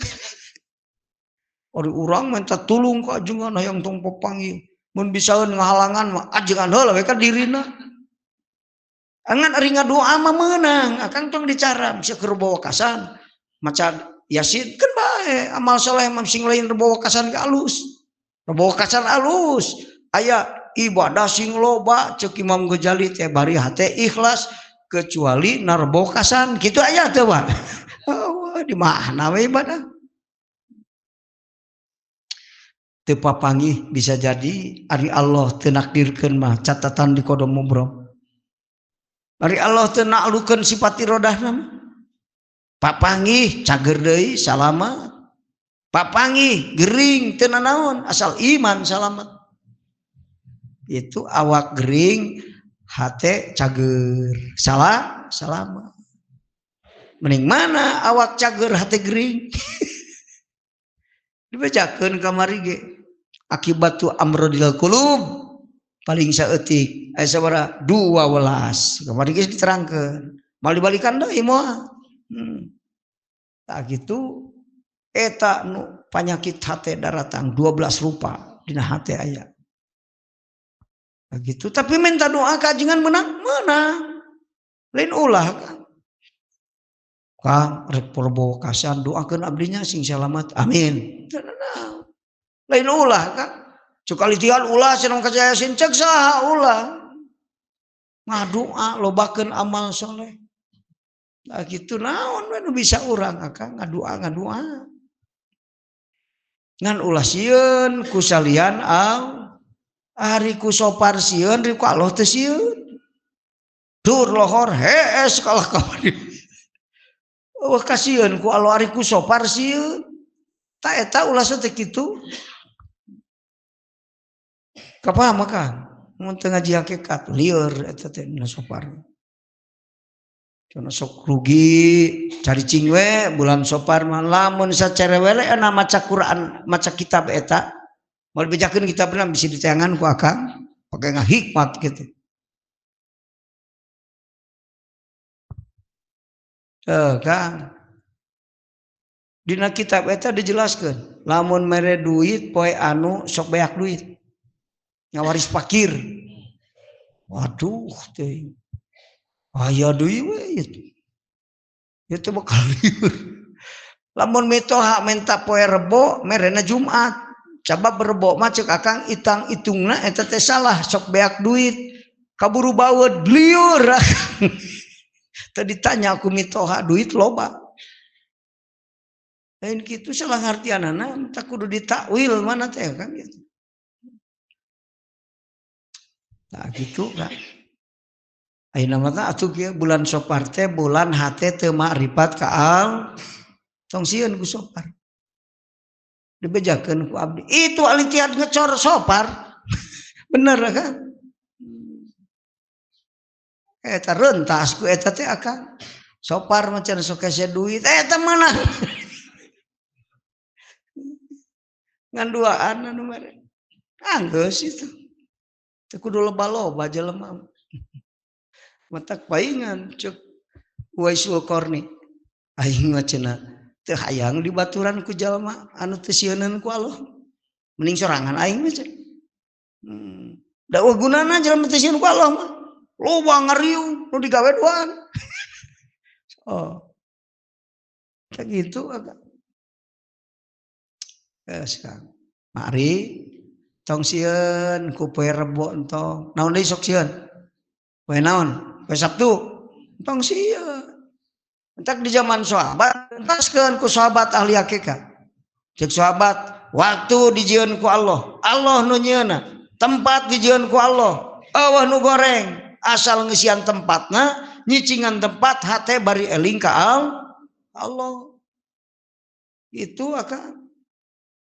Ari urang minta tulung ka ajengan hayang tong papanggih. Mun bisaeun ngahalangan mah ajengan heula we ka dirina. Angan ari ngadoa mah meunang, akang tong dicara bisa keur bawa kasan. Maca Yasin kan bae amal soleh mah sing lain rebo wekasan ge alus. Rebo wekasan alus. Aya ibadah sing loba ceuk Imam Ghazali teh bari hate ikhlas kecuali narebo wekasan. Kitu aya teu Pak? Oh, di mana we ibadah? Teu papanggih bisa jadi ari Allah teu nakdirkeun mah catatan di kodom mubrom. Ari Allah teu naklukeun sifat iradahna mah. Papanggih cager deui salamat. Papanggih gering teu nanaon asal iman salamat. Itu awak gering hate cager salah salamat. Mending mana awak cager hate gering. Dibacakeun kamari ge akibat tu amrodil qulub paling saeutik aya sabaraha 12 kamari geus diterangkeun mal dibalikan deui moal. Tak gitu eta nu panyakit hate daratang 12 rupa dina hate aya. Gitu tapi minta doa ka ajengan menang menang lain ulah kan. Kang rek purbokasan doakeun abdinya sing salamat. Amin. Lain ulah Kang. Cukalitian ulah cenah ka Yasin cek saha ulah. Ngadoa lobakeun amal soleh. Nah kitu naon we nu bisa urang akang ngadoa ngadoa. Ngan ulah sieun ku salian al ari ku sopar sieun ri ku Allah teu sieun. Dur lohor hees kalah ka wah kasieun ku Allah ari ku sopar sieun. Ta eta ulah teh kitu. Kapaham Kang? Mun teu ngaji hakikat lieur eta teh dina sopar. Cenah sok rugi cari cing we bulan sopar mah lamun sacerewele na maca Quran maca kitab eta moal bejakeun kitabna bisi diteangan ku akang pake ngahikmat kitu. Kang dina kitab eta dijelaskeun lamun mere duit poe anu sok beak duit ngawaris fakir. Waduh teh aya deui we itu. Itu bakal lieur. Lamun mitoha menta poe Rebo merena Jumat. Cabab Rebo mah ceuk akang itang itungna eta teh salah sok beak duit kaburu baweut lieur. Tadi tanya aku mitoha duit loba. Lain kitu salah ngartianana tak kudu ditakwil mana teh kan gitu. Nah gitu kan. Ayeuna mah atuh kieu bulan Sopar teh bulan hate teu makrifat ka al tong sieun ku Sopar. Dibejakeun ku abdi. Itu alitian ngecor Sopar. Bener kan? Eta rentas ku eta teh akang. Sopar mah cenah sok hese duit eta mana. Ngan duaan anu mere. Anggeus itu. Teu kudu loba-loba jelema. Matak paingan cek Uwaisul Qarni. Aing mah cenah teu hayang dibaturan ku jalma anu teu sieuneun ku Allah. Mending sorangan aing mah cenah. Da eueuh gunana jalma teu sieun ku Allah mah. Loba ngariung nu digawe duaan. Oh. Kayak gitu agak. Sekarang. Mari tong sieun ku poe Rebo entong. Naon deui sok sieun? Poe naon? Poe Sabtu. Entong sieun. Entak di zaman sahabat entaskeun ku sahabat ahli hakikat. Cek sahabat, waktu dijieun ku Allah, Allah nu nyieunna, tempat dijieun ku Allah, eueuh nu goreng. Asal ngesian tempatna, nyicingan tempat hate bari eling ka Allah. Itu akan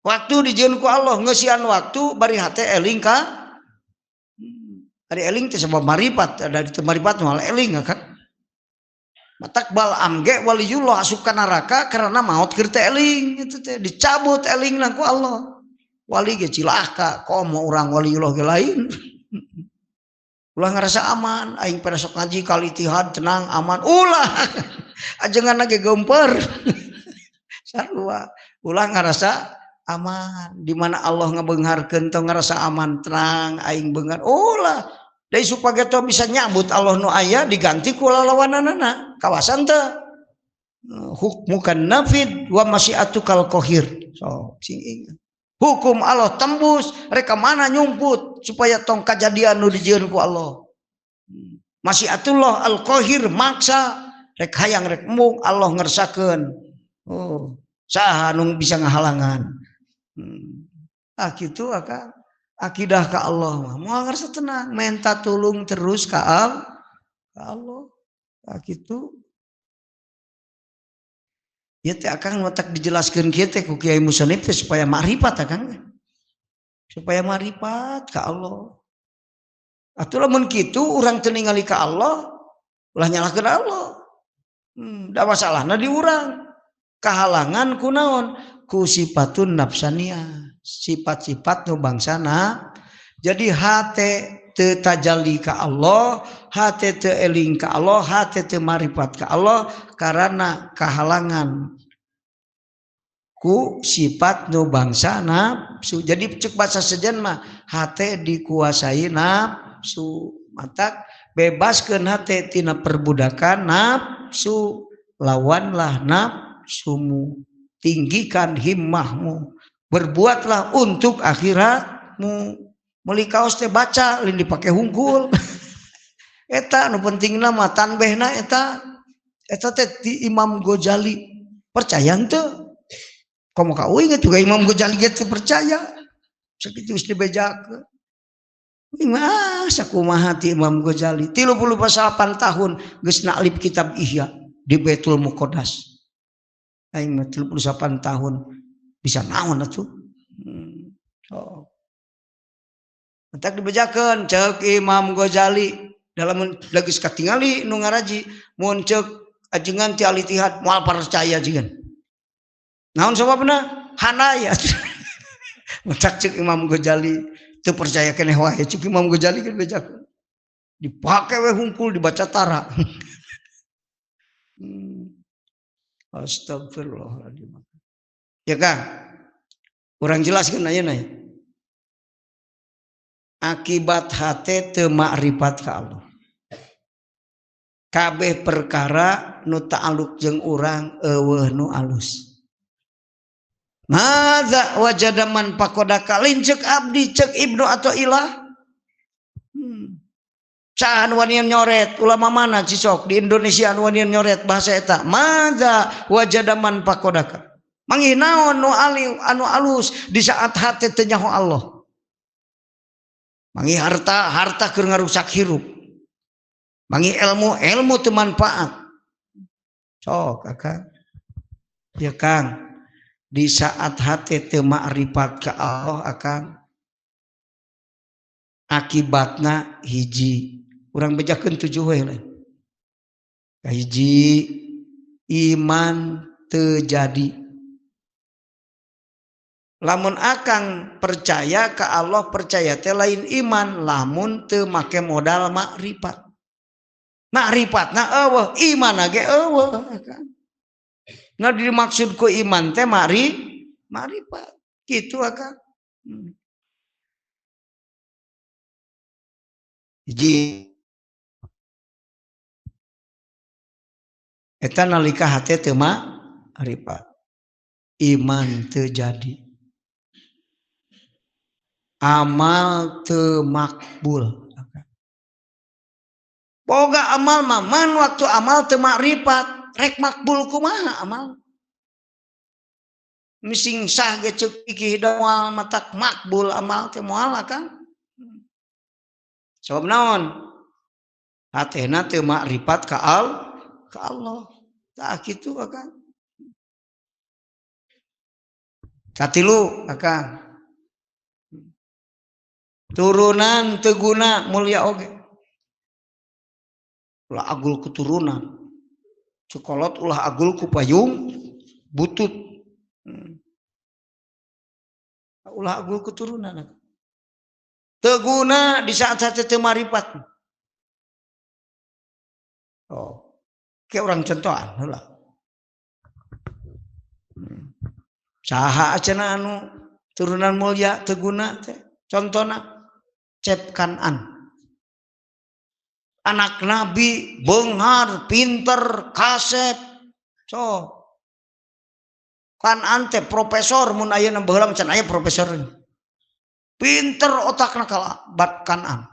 waktu dijieun ku Allah, ngesian waktu bari hate eling ka ari eling teh sebab maripat, ada di maripat moal eling kan. Matak bal amge waliyullah asup ka neraka karena maot keur teh eling itu teh dicabut elingna ku Allah. Wali ge cilaka komo urang waliyullah ge lain. Ulah ngerasa aman, aing pada sok ngaji kali itihad tenang aman. Ulah ajengan ge geumpeur. Sarua ulah ngerasa aman, di mana Allah ngabeungharkeun tong ngerasa aman tenang aing beunghar. Ulah deui supaya teu bisa nyambut Allah nu aya diganti ku lalawananana. Kawasan teu hukmukan nafid wa masyiatukal qahir. So sing ingat. Hukum Allah tembus, reka mana nyumput supaya tong kajadian nu dijieun ku Allah. Masyiatullah al-qahir maksa, rek hayang rek embung Allah ngersakeun. Oh, saha nu bisa ngahalangan. Ah kitu akang akidah ka Allah mah moal ngerasa tenang, menta tulung terus ka Allah. Ah kitu. Ya teh akang matak dijelaskeun kieu teh ku Kiai Musanif teh supaya makrifat akang. Supaya makrifat ka Allah. Atuh lamun kitu urang teu ningali ka Allah, ulah nyalahkeun Allah. Da masalahna di urang. Kahalangan ku naon? Ku sifatun nafsaniyah, sifat-sifat nu bangsana. Jadi hate teu tajalli ka Allah, hate teu eling ka Allah, hate teu marifat ka Allah karena kahalangan ku sifat nu bangsa nafsu. Jadi cek bahasa sejen mah hate dikuasai nafsu, matak bebaskeun hate tina perbudakan nafsu. Lawanlah nafsumu, tinggikan himmahmu, berbuatlah untuk akhiratmu. Meuli kaos teh baca lain dipake hungkul. Eta nu pentingna mah tanbehna eta. Eta teh di Imam Ghazali. Percaya henteu? Komo ka uing juga Imam Ghazali ge teu percaya. Sakitu geus dibejakeun. Mah sakumaha ti Imam Ghazali 38 tahun geus naklif kitab Ihya di Baitul Muqaddas. Aing mah 38 tahun bisa naon atuh. Oh. Entak dibejakeun ceuk Imam Ghazali dalam geus katingali nu ngaraji mun ceuk ajengan ti Al-Ittihad moal percaya ajengan. Naon sababna? Hanaya. Entak ceuk Imam Ghazali teu percaya keneh wae ceuk Imam Ghazali kan bejakeun. Dipake we hungkul dibaca tara. Astagfirullahaladzim. Ya Kang, kurang jelas kan ayeuna ya. Akibat hate teu makrifat ka Allah. Kabeh perkara nu ta'aluk jeung urang eueuh nu alus. Madza wajada man faqadaka lain ceuk abdi ceuk Ibnu Athaillah. Saha anu wanian nyoret ulama mana cisok di Indonesia anu wanian nyoret bahasa eta. Madza wajada man faqadaka. Manggih naon nu ali anu alus di saat hate teu nyaho Allah. Manggih harta, harta keur ngarusak hirup. Manggih ilmu, ilmu teu manfaat. Sok akang. Ya Kang, di saat hate teu makrifat ka Allah akang, akibatna hiji. Urang bejakeun 7 we lain. Hiji, iman teu jadi. Lamun akang percaya ke Allah, percaya teh lain iman lamun teu make modal makrifat. Makrifatna eueuh, iman ge eueuh akang. Nah dimaksud ku iman teh makrifat. Kitu akang. Hiji eta nalika hate teu makrifat. Iman teu jadi. Amal teu makbul. Boga amal mah man waktu amal teu makrifat, rek makbul kumaha amal? Mising sah ge ceuk fikih moal matak makbul amal teh moal akang. Sabab naon? Hatena teu makrifat ka Allah. Tah kitu akang. Katilu akang. Turunan teu guna mulia oge. Ulah agul keturunan. Cekolot ulah agul ku payung butut. Ulah agul keturunan. Teu guna di saat-saat teu maripat. Oh. Kayak orang contohan heula. Saha cenah anu turunan mulia teu guna teh? Contona Cep Kanan. Anak nabi, beunghar, pinter, kasep. So. Kanan teh profesor mun ayeuna baheula can aya profesor. Pinter otakna kala bat Kanan.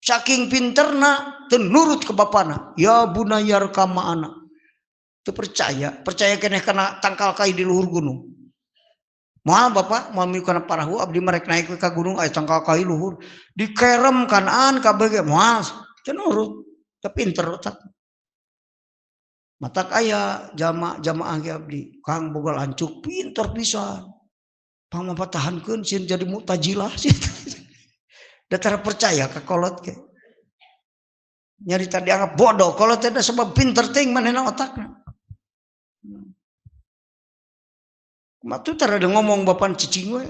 Saking pinterna teu nurut ke bapana. Ya bunayar kama anak. Teu percaya, percaya keneh kana tangkal kai di luhur gunung. Moal bapak, moal milu kana parahu abdi marek naik ka gunung aya tangkal kai luhur. Dikerem Kanan kabeh ge moal teu nurut, teu pinter otak. Matak aya jamaah ge abdi, Kang boga lancuk pinter pisan. Pangmapatahankeun sieun jadi muktazilah sieun. Da tara percaya ka kolot ge. Nyarita dianggap bodoh kolot teh da sebab pinter teuing manehna otakna. Matu tara ada ngomong bapan cicing we.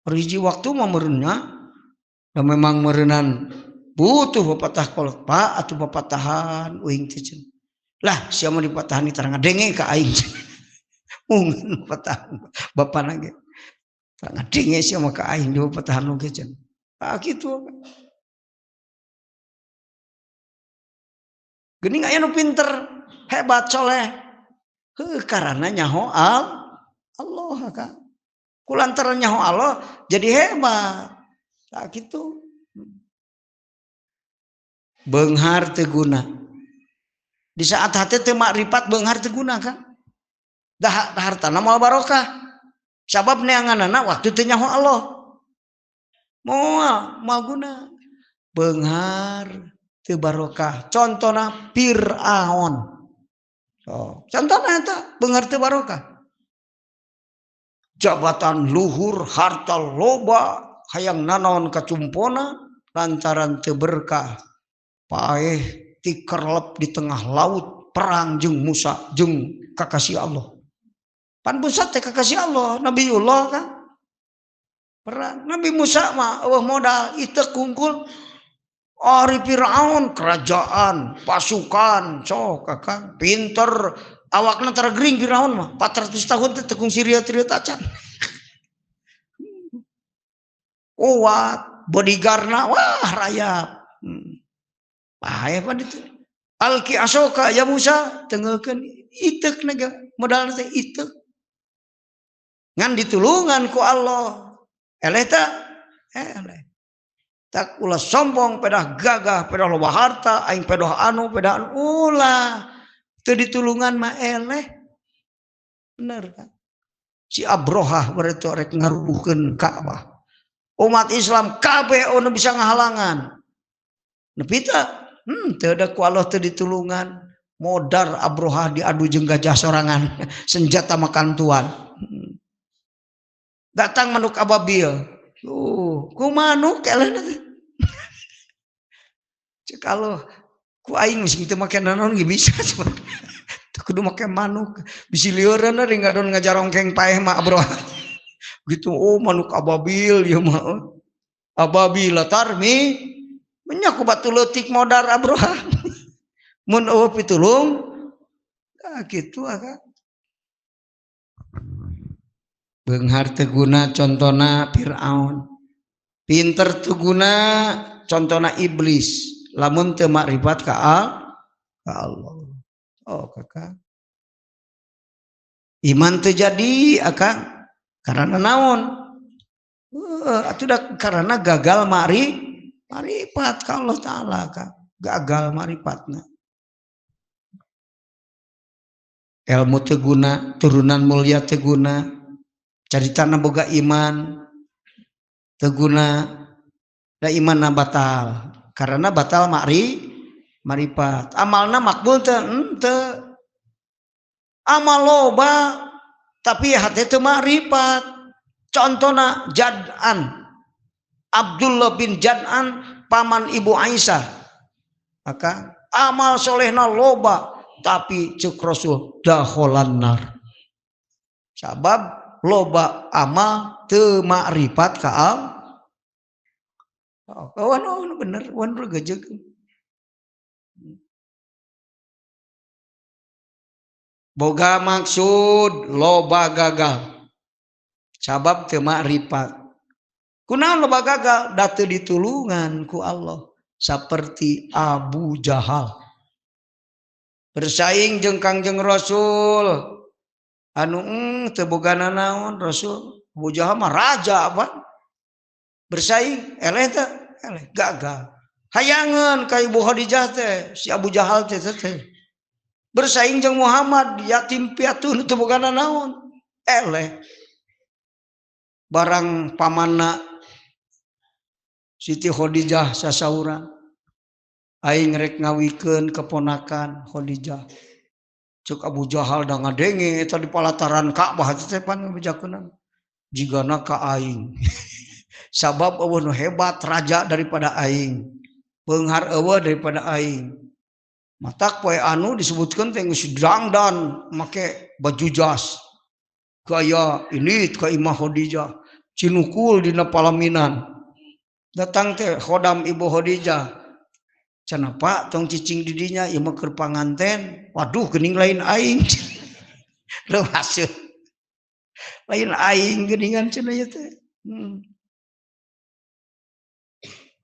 Hiji waktu mah mereunna da memang meureunan butuh bapatah kolot pak atuh bapatahan uing teh cenah. Lah sia mah dipatahani tara ngadenge ka aing. Mungkin bapatahan bapana ge. Tara ngadenge sia mah ka aing di bapatahan oge cenah. Ah kitu. Geuning aya nu pinter. Hebat soleh. Heuh karana nyaho Allah ka. Kulantaran nyaho Allah jadi hebat. Tah kitu. Beunghar teu guna. Di saat hate teu makrifat beunghar teu guna kan. Dah hartana moal barokah. Sabab neanganana waktu teu nyaho Allah. Moal guna. Beunghar teu barokah. Contona Fir'aun. Oh, contona eta beunghar teu barokah. Jabatan luhur, harta loba, hayang nanaon kacumpona lantaran teu berkah. Paeh tikerlep di tengah laut perang jeung Musa jeung kakasih Allah. Pan Musa teh kakasih Allah, Nabiullah kan. Perang Nabi Musa mah eueuh modal iteuk kungkul. Ari Firaun kerajaan, pasukan, sok kakang pinter, awakna tara gering Firaun mah 400 tahun teh tekung siria-ria tacan. Kuat, bodyguardna wah rayap. Bahaya pan itu. Alki asoka ya Musa tengeukeun iteuk naga modalna teh iteuk. Ngan ditulungan ku Allah. Eleh teh eleh. Tak ulah sombong pedah gagah pedah loba harta aing pedah anu ulah teu ditulungan mah eleh. Bener kan? Si Abrohah berarti rek ngarubuhkeun Ka'bah. Umat Islam kabeh anu bisa ngahalangan. Nepi teu teu da ku Allah teu ditulungan. Modar Abrohah diadu jeung gajah sorangan, senjata makan tuan. Datang manuk ababil. Ku manuk eleh teh. Cek Allah, ku aing geus teu make naon ge bisa. Teu kudu make manuk. Bisi lieureun ring ngadon ngajarongkeng paeh mah Abrohah. Gitu, oh manuk ababil ieu mah. Ababil tarmi nya ku batu leutik modar Abrohah. Mun eueuh pitulung tah kitu aka. Beunghar teu guna contona Firaun. Pinter teu guna contona iblis. Lamun teu makrifat ka Allah. Oh kakak. Iman teu jadi akang karena naon? Atuh da karena gagal makrifat ka Allah Ta'ala kak. Gagal makrifatna. Ilmu teu guna, turunan mulia teu guna. Caritana boga iman teu guna, da imanna batal karena batal makrifat. Amalna makbul teu henteu. Amal loba tapi hate teu makrifat. Contona Jad'an, Abdullah bin Jad'an paman Ibu Aisyah. Maka amal solehna loba tapi ceuk Rasul dakhalan nar. Sabab loba amal teu makrifat ka Allah. Oh, bener, wan regejeug. Boga maksud loba gagal. Sabab teu makrifat. Kunaon loba gagal? Da teu ditulungan ku Allah. Saperti Abu Jahal. Bersaing jeung Kangjeng Rasul. Anu teu boga nanaon Rasul. Abu Jahal mah raja apa? Bersaing eleh teh, eleh gagal. Hayangeun ka Ibu Khadijah teh, si Abu Jahal teh teh. Bersaing jeung Muhammad yatim piatu teu boga nanaon. Eleh. Barang pamanna Siti Khadijah sasaurang. Aing rek ngawikeun keponakan Khadijah. Cek Abu Jahal da ngadenge eta di palataran Ka'bah teh pan ngabejakeunna. Jigana ka aing. Sabab eueuh nu hebat raja daripada aing. Beunghar eueuh daripada aing. Matak poe anu disebutkeun teh geus dangdan make baju jas. Gaya ini ka Imah Khadijah, cinukul dina palaminan. Datang teh khodam Ibu Khadijah. Cenah Pak tong cicing di dinya ieu mah keur panganten. Waduh geuning lain aing. Leuhaseun. Lain aing geuningan cenah ieu teh.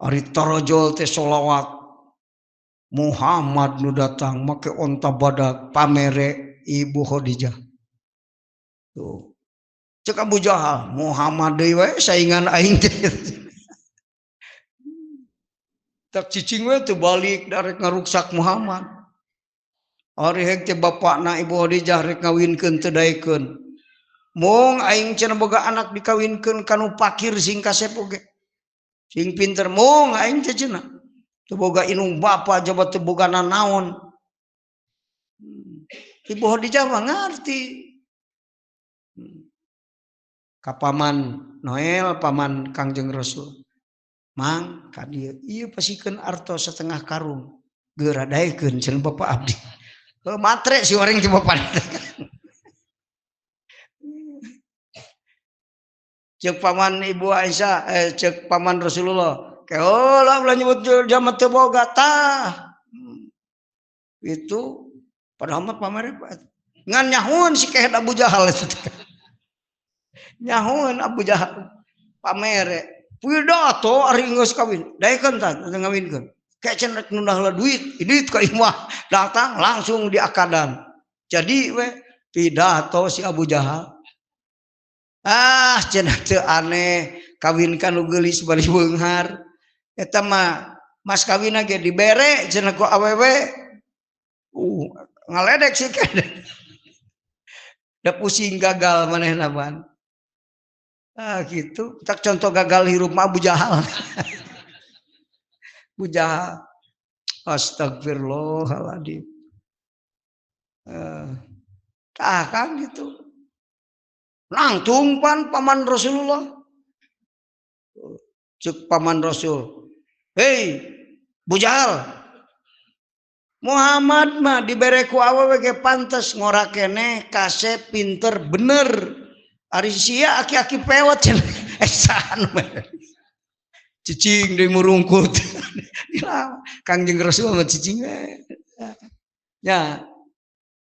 Ari tarojol teh sholawat. Muhammad nu datang make onta badak pamere Ibu Khadijah. Tuh. Cek Abu Jahal, Muhammad deui we saingan aing teh. Tak cicing we teu balik darek ngaruksak Muhammad. Ari hek teh bapakna Ibu Khadijah rek ngawinkeun teu daekeun. Mung aing cenah boga anak dikawinkeun kanu pakir sing kasep oge. Sing pinter mung aing teh cenah. Teu boga inung bapa jabat teu boga nanaon. Ibu Khadijah mah ngarti. Ka paman Noel, paman Kangjeng Rasul. Mang ka dieu ieu pasikeun arto setengah karung. Geura daekeun cenah bapak abdi. Heuh matre si wareng ti bapak. Cek paman Ibu Aisyah, cek paman Rasulullah. Keolah ulah nyebut jamat teu boga tah. Itu padahal mah pamere ngan nyahueun si kehed Abu Jahal itu. Nyahueun Abu Jahal pamere. Pidato ari geus kawin, daekeun tah ngawinkeun. Kayak cenah rek nundah heula duit, duit ka imah datang langsung diakadan. Jadi we pidato si Abu Jahal. Ah cenah teu aneh kawin ka nu geulis bari beunghar. Eta mah mas kawin ge dibere cenah ku awewe. Ngaledek sih kan. Da pusing gagal manehna ban. Ah gitu. Tak contoh gagal hirup mah Abu Jahal. Abu Jahal. Astagfirullahaladzim. Tah kan gitu. Nangtung pan paman Rasulullah. Cek paman Rasul. Hei, Bu Jahal. Muhammad mah dibere ku awewe ge pantes ngora keneh kasep pinter bener. Ari sia aki-aki pewet cenah. Esan. Cicing deui murungkut. Kangjeng Rasul mah cicing. Ya.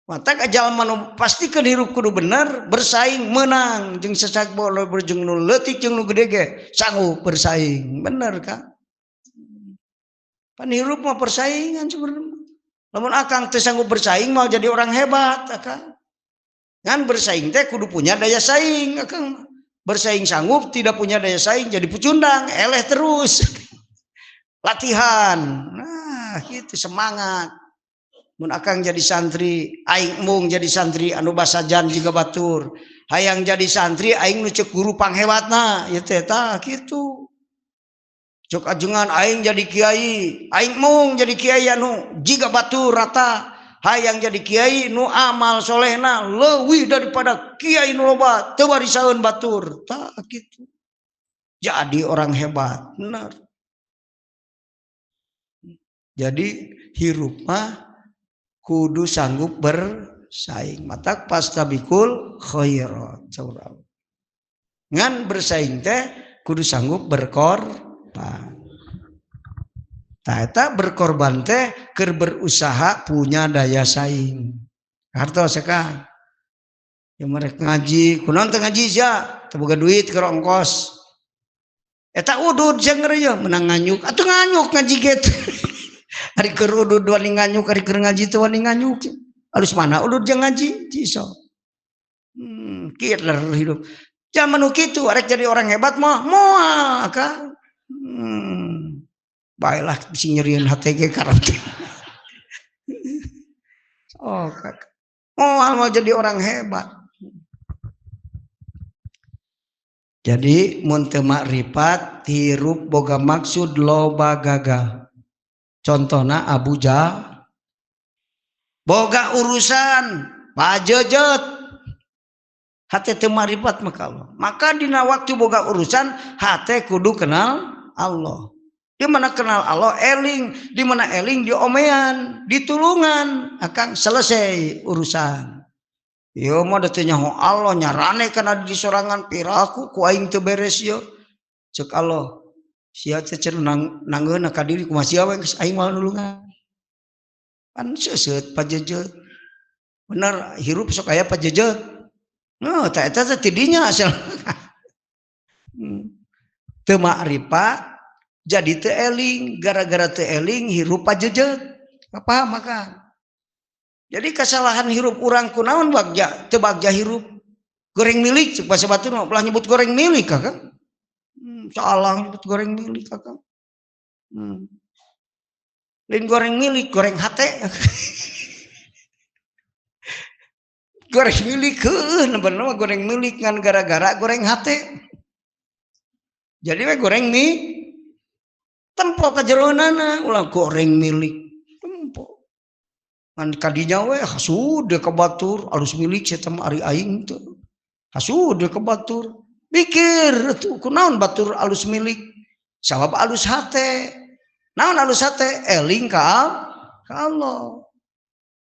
Matak jalma nu pastikeun hirup kudu bener, bersaing menang jeung sesak bola berjeng nu leutik jeung nu gede ge sanggup bersaing. Bener Kang. Pan hirup mah persaingan sebenarnya. Lamun akang teu sanggup bersaing mau jadi orang hebat akang. Ngan bersaing teh kudu punya daya saing akang. Bersaing sanggup tidak punya daya saing jadi pecundang, eleh terus. Latihan. Nah, gitu semangat. Mun akang jadi santri, aing mung jadi santri anu basajan jiga batur. Hayang jadi santri aing nu ceuk guru panghebatna, ieu teh tah kitu. Cek ajengan aing jadi kiai, aing mung jadi kiai anu jiga batur rata. Hayang jadi kiai nu amal solehna leuwih daripada kiai nu loba teu barisaeun batur. Tah kitu. Jadi orang hebat, bener. Jadi hirup mah kudu sanggup bersaing. Matak pastabikul khairat saurang. Ngan bersaing teh kudu sanggup berkorban. Tah eta berkorban teh keur berusaha punya daya saing. Hartos ka. Ya mereka ngaji, kunaon teu ngaji sia? Teu boga duit keur ongkos. Eta udud sia ngeureuyeuh menang nganyuk. Atuh nganyuk ngaji ge. Ari keur udud wani nganyuk, ari keur ngaji teu wani nganyuk. Alus mana udud jeung ngaji? Ciso. Killer hidup. Zaman nu kitu arek jadi orang hebat mah moal ka. Baiklah bisi nyerieun hate ge karep. Oh, kak. Moal mau jadi orang hebat. Jadi mun teu makrifat hirup boga maksud loba gagal. Contohna Abu Jahal boga urusan pajejet hate teu makrifat maka Allah. Maka dina waktu boga urusan hate kudu kenal Allah. Di mana kenal Allah eling, di mana eling diomean, ditulungan, akan selesai urusan. Yo mah da teu nyaho Allah nyarane kana di sorangan piraku ku aing teu beres yo. Cek Allah, sia teh cenah nanggeuna ka diri kumaha sia we geus aing moal nulungan. Pan seuseut pajejet. Bener hirup sok aya pajejet. Nah, tah eta teh ti dinya asal. Teu makrifat jadi teu eling, gara-gara teu eling hirup pajejet. Paham maka. Jadi kesalahan hirup urang kunaon bagja, teu bagja hirup. Goreng milik cek bahasa batur mah ulah nyebut goreng milik kakak. Salah nyebut goreng milik kakak. Lain goreng milik, goreng hate. Goreng milik heueuh bener mah goreng milik ngan gara-gara goreng hate. Jadi we goreng mi tempo ka jeroanana ulah goreng milik. Ngan kadinya we hasud ka batur alus milik sia mah ari aing teu. Hasud ka batur. Mikir atuh kunaon batur alus milik? Sabab alus hate. Naon alus hate? Eling ka Allah.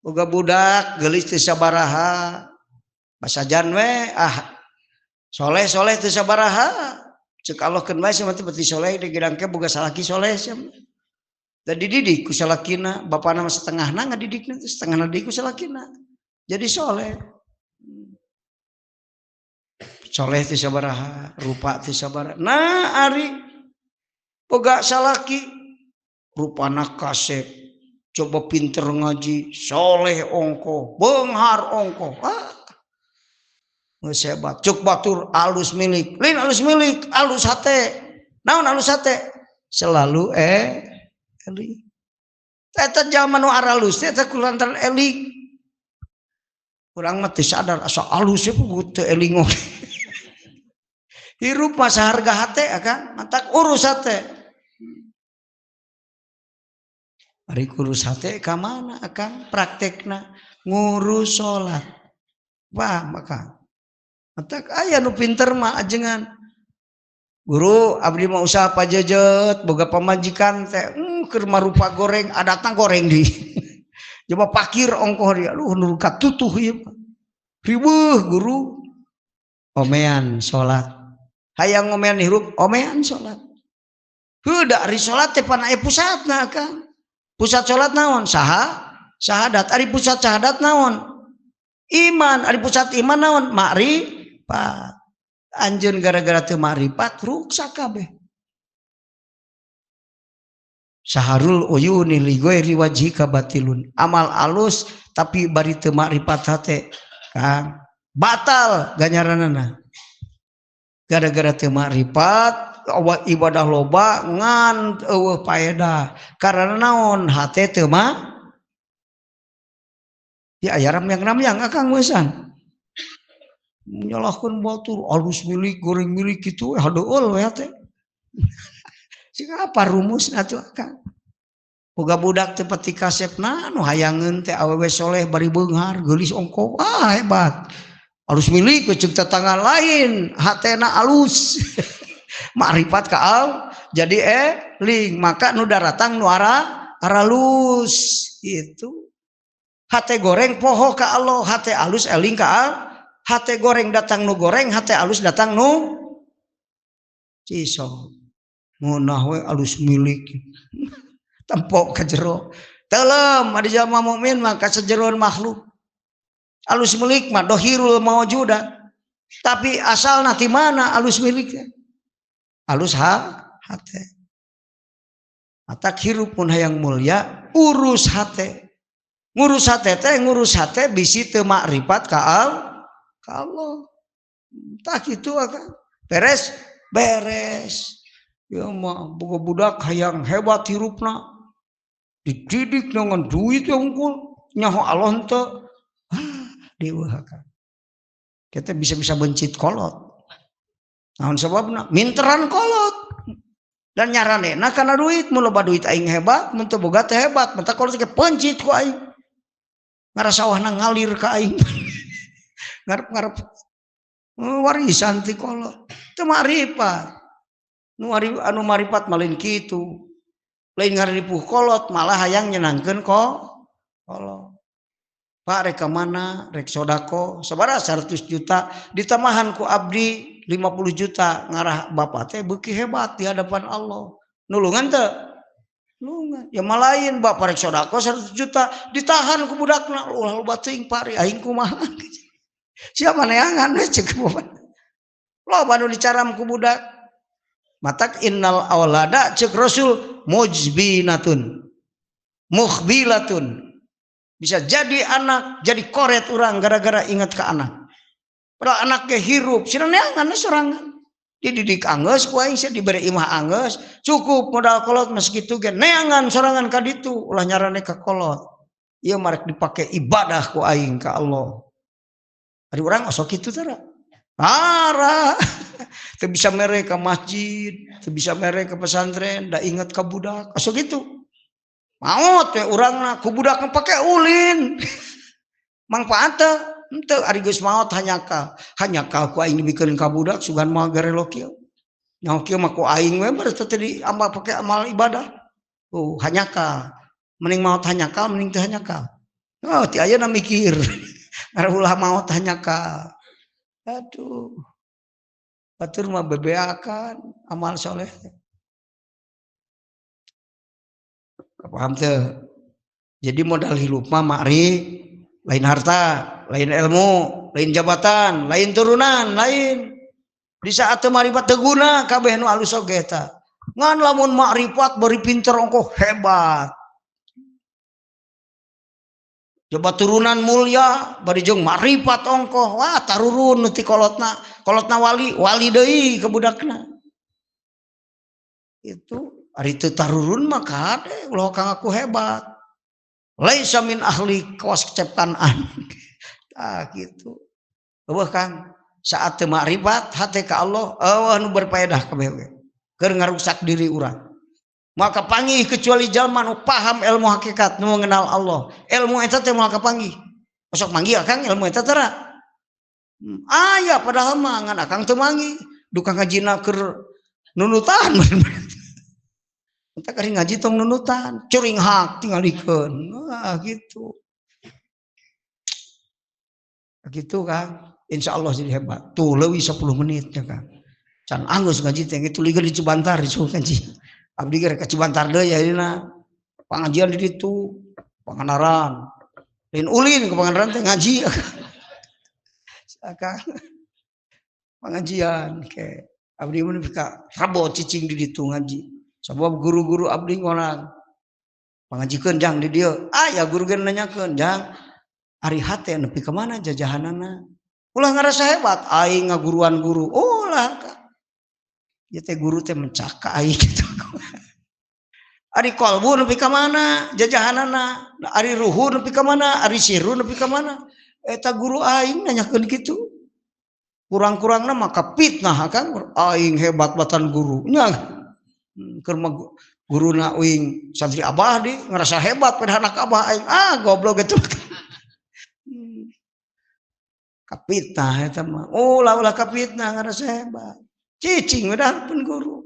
Boga budak geulis teu sabaraha. Basajan we ah soleh-soleh teu sabaraha. Ceuk Allah keun bae sia mah teh beuti soleh di gedang ke boga salaki soleh sia mah. Dan dididik ku salakina, bapana mah setengahna ngadidikna teh, setengahna deui ku salakina. Jadi soleh. Soleh teh sabaraha, rupa teh sabaraha. Nah ari boga salaki rupana kasep, coba pinter ngaji, soleh ongko, beunghar ongko. Ah. Geus hebat, cuk batur alus milik, lain alus milik, alus hate. Naon alus hate? Selalu eling. Eta jalma nu aralus teh eta kulantaran eling. Urang mah teu sadar asa alus ye teu eling oge. Hirup mah saharga hate akang, mantak urus hate. Ari urus hate ka mana akang praktekna ngurus salat. Wah maka mantak aya nu pinter mah ajengan. Guru abdi mah usaha pajejet boga pamajikan teh keur marupa goreng adatna goreng di. Coba pakir ongkoh dia aduh nu katutuh ieu. Riweuh guru. Omean salat. Hayang ngomean hirup omean salat. Heuh da ari salat teh pan aya pusatna akang. Pusat salat naon? Saha? Syahadat. Ari pusat syahadat naon? Iman. Ari pusat iman naon? Makrifat. Anjeun gara-gara teu makrifat ruksak kabeh. Saharul uyuni li ghairi wajhika batilun. Amal alus tapi bari teu makrifat hate, Kang. Batal ganjaranana. Gara-gara teu makrifat ibadah loba ngan eueuh paedah. Karena naon? Hate teu ma. Ya aya ramyang-ramyang akang weusan. Menyalahkan batur alus milik goreng milik gitu hadeul we teh. Sing apa rumusna atuh akang? Boga budak teh pati kasepna nu hayangeun teh awewe soleh bari beunghar geulis ongkoh ah hebat. Alus milik we ceuk tetangga lain hatena alus. Makrifat ka al jadi eling maka nu daratang nu aralus gitu. Hate goreng poho ka Allah, hate alus eling ka al. Hate goreng datang nu goreng, hate alus datang nu ciso. Munah we alus milik. Tempok ka jero. Telem adi jalma mukmin mah ka sajeroan makhluk. Alus milik mah dohirul mawjudat. Tapi asalna ti mana alus milik teh? Alus hate. Matak hirup mun hayang mulia urus hate. Ngurus hate teh ngurus hate bisi teu makrifat ka al Allah tak gitu akan beres beres ya mah boga budak hayang hebat hirupna dididik dengan duit yang unggul nyaho Allah henteu deweuh akan kita bisa-bisa bencit kolot naon sababna minteran kolot dan nyaranena kana duit mun loba duit aing hebat mun teu boga teh hebat mentak kolot ge pencit ku aing ngarasawahna ngalir ka aing. Ngarep-ngarep warisan ti kolot teu makrifat nu anu marifat mah lain kitu lain ngaripuh kolot malah hayang nyenangkeun kolot. Pak rek ka mana rek sodako sabaraha 100 juta ditamahan ku abdi 50 juta ngarah bapak teh beuki hebat di hadapan Allah nulungan teu nulungan ya malain bapak rek sodako 100 juta ditahan ku budakna ulah loba teuing Pak aing kumaha. Siapa neangan we ceuk bapak. Loba nu dicaram ku budak. Matak innal awlada ceuk Rasul mujbinatun. Mukhbilatun. Bisa jadi anak jadi koret urang gara-gara ingat ke anak. Padahal anaknya hirup, sina neangan sorangan. Dididik anggeus ku aing sia dibere imah anggeus, cukup modal kolot mah sakitu ge neangan sorangan ka ditu, ulah nyarane ka kolot. Ieu mah rek dipake ibadah ku aing ka Allah. Ari urang osok kitu tara. Tara. Teu bisa mere ka masjid, teu bisa mere ka pesantren, da inget ka budak, osok kitu. Maot we urangna ku budak pake ulin. Mangfaat teu? Henteu ari geus maot hanyakal. Hanyakal ku aing dibikeun ka budak sugan moal garelo kieu. Nyaho kieu mah ku aing we baru teh di amal pake amal ibadah. Oh, hanyakal. Mending maot hanyakal mending teu hanyakal. Oh, ti ayeuna mikir. Ulah maot hanyakal. Aduh. Batur mah bebeakan amal soleh. Paham teu? Jadi modal hirup mah makri lain harta, lain ilmu, lain jabatan, lain turunan, lain. Di saat teu marifat teu guna kabeh nu alus oge eta. Ngan lamun makrifat bari pinter ongkoh hebat. Coba turunan mulia bari jeung makrifat ongkoh, wah tarurun nu ti kolotna, kolotna wali, wali deui ka budakna. Itu ari teu tarurun mah kade ulah kang aku hebat. Laisa min ahli kawas keceptaan. Ah gitu. Eueuh Kang, saat teu makrifat hate ka Allah, eueuh nu berfaedah kabeh ge. Keur ngarusak diri urang. Maka panggih kecuali jalma nu paham ilmu hakikat, nu mengenal Allah. Ilmu eta teh moal kapanggih. Sok manggih Akang ilmu eta tera. Aya padahal mah ngan Akang teu manggih. Duka ngajina keur nunutan. Entah kari ngaji tong nunutan, curing hak tingalikeun. Nah, gitu. Gitu Kang. Insya Allah jadi hebat. Tuh leuwih 10 menit ya Kang. Can anggeus ngaji teh kitu ligeun di Cibantar disuruh ngaji. Abdi ge rek ka Cibantar deui ayeuna. Pangajian di ditu, Pangandaran. Lain ulin ke Pangandaran teh ngaji. Akang. Pengajian ke. Abdi mun ka rabo cicing di ditu ngaji. Sabab guru-guru abdi ngorang pangajikeun jang di dieu. Aya guru ge nanyakeun, jang ari hate nepi ka mana jajahanana. Ulah ngarasa hebat aing ngaguruan guru. Ulah ka. Ieu teh guru teh mencaka aing kitu. Ari kolbu nepi ka mana jajahanana, ari ruhu nepi ka mana, ari sirru nepi ka mana. Eta guru aing nanyakeun kitu. Kurang-kurangna maka fitnah kan aing hebat batan guru. Nya keur mah guruna uing santri abah di ngerasa hebat pada anak abah aing ah goblok gitu. Kapitnah eta mah. Ulah ulah kapitnah ngerasa hebat. Cicing we pun guru.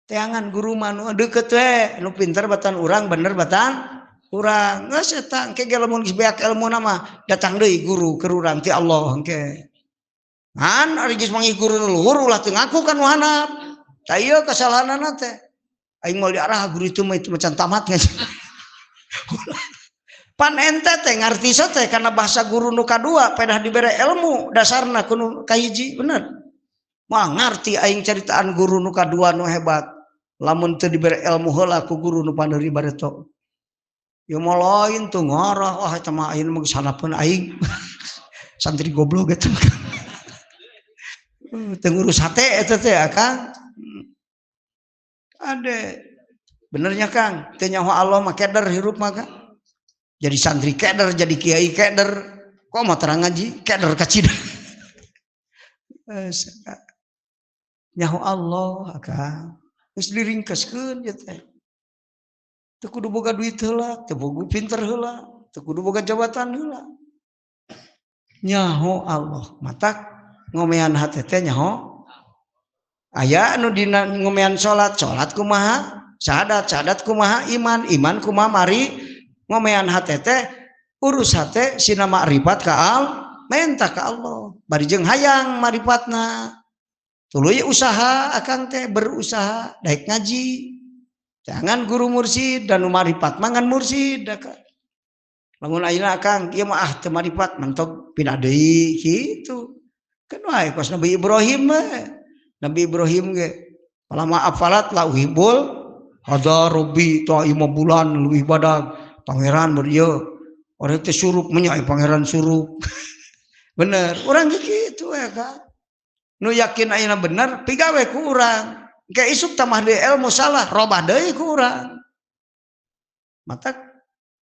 Teangan guru mah nu deukeut we, nu pinter batan urang bener batan urang. Geus eta engke ge lamun geus beak ilmuna mah datang deui guru keur urang ti Allah engke. Ngan ari geus manggih guru nu luhur ulah teu ngaku ka nu handap. Tah ieu kasalahanana teh. Aing moal diarah guru itu mah itu macan tamat ngaji. Pan ente teh ngarti teh karena bahasa guru nu kadua pedah dibere ilmu dasarna kudu kahiji bener. Mah ngarti aing caritaan guru nu kadua nu hebat. Lamun teu dibere ilmu heula ku guru nu pandeuri bareto. Ya moal lain tuh ngarah wah eta mah ayeuna mah geus hanapeun aing. Santri goblok eta. Teu ngurus hate eta teh Akang. Ade benernya Kang, teu nyaho Allah mah keder hirup mah Kang. Jadi santri keder, jadi kiai keder. Kok mah terang ngaji keder kacida. Nyaho Allah Kang. Geus diringkeskeun ieu teh. Teu kudu boga duit heula, teu kudu pinter heula, teu kudu boga jabatan heula. Nyaho Allah, matak ngomean hate teh nyaho. Aya anu dina ngomean salat, salat kumaha? Syahadat, syahadat kumaha? Iman, iman kumaha? Mari ngomean hate teh urus hate sina makrifat ka al, menta ka Allah. Bari jeung hayang marifatna. Tuluy usaha akang teh berusaha daek ngaji. Jangan guru mursid dan nu marifat mah ngan mursid akang. Lamun ayeuna akang ieu mah ah teu marifat mentok pindah deui kitu. Kan wae kos Nabi Ibrahim mah. Nabi Ibrahim ge palama afalat la uhibul Hadza Rabbi ta 5 bulan leuwih badag pangeran berieu orang teh surup nya pangeran surup. Bener, urang kitu ya kan. Nu yakin ayeuna bener pigawe ku urang. Engke isuk tambah deui ilmu salah robah deui ku urang. Mata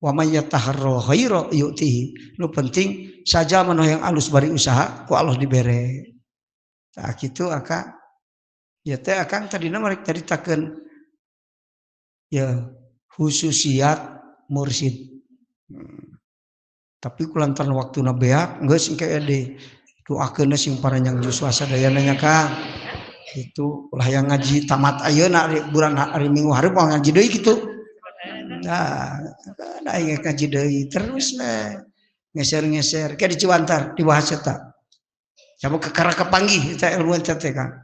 wa may yataharra khaira yu'tihi. Nu penting saja manu yang alus bari usaha ku Allah dibere. Tah kitu akang. Ya teh akang tadina marek caritakeun ya khususiat mursid. Tapi kulantaran waktuna beak geus engke deui doakeun sing paranjang yuswa sadayana nya Kang. Itu ulah yang ngaji tamat ayeuna ari bulan hari Minggu hareup moal ngaji deui kitu. Nah, aing ngaji deui terus we. Ngeser-ngeser ke di Ciwantar dibahas eta. Coba kekara kepanggih eta ilmu eta teh Kang.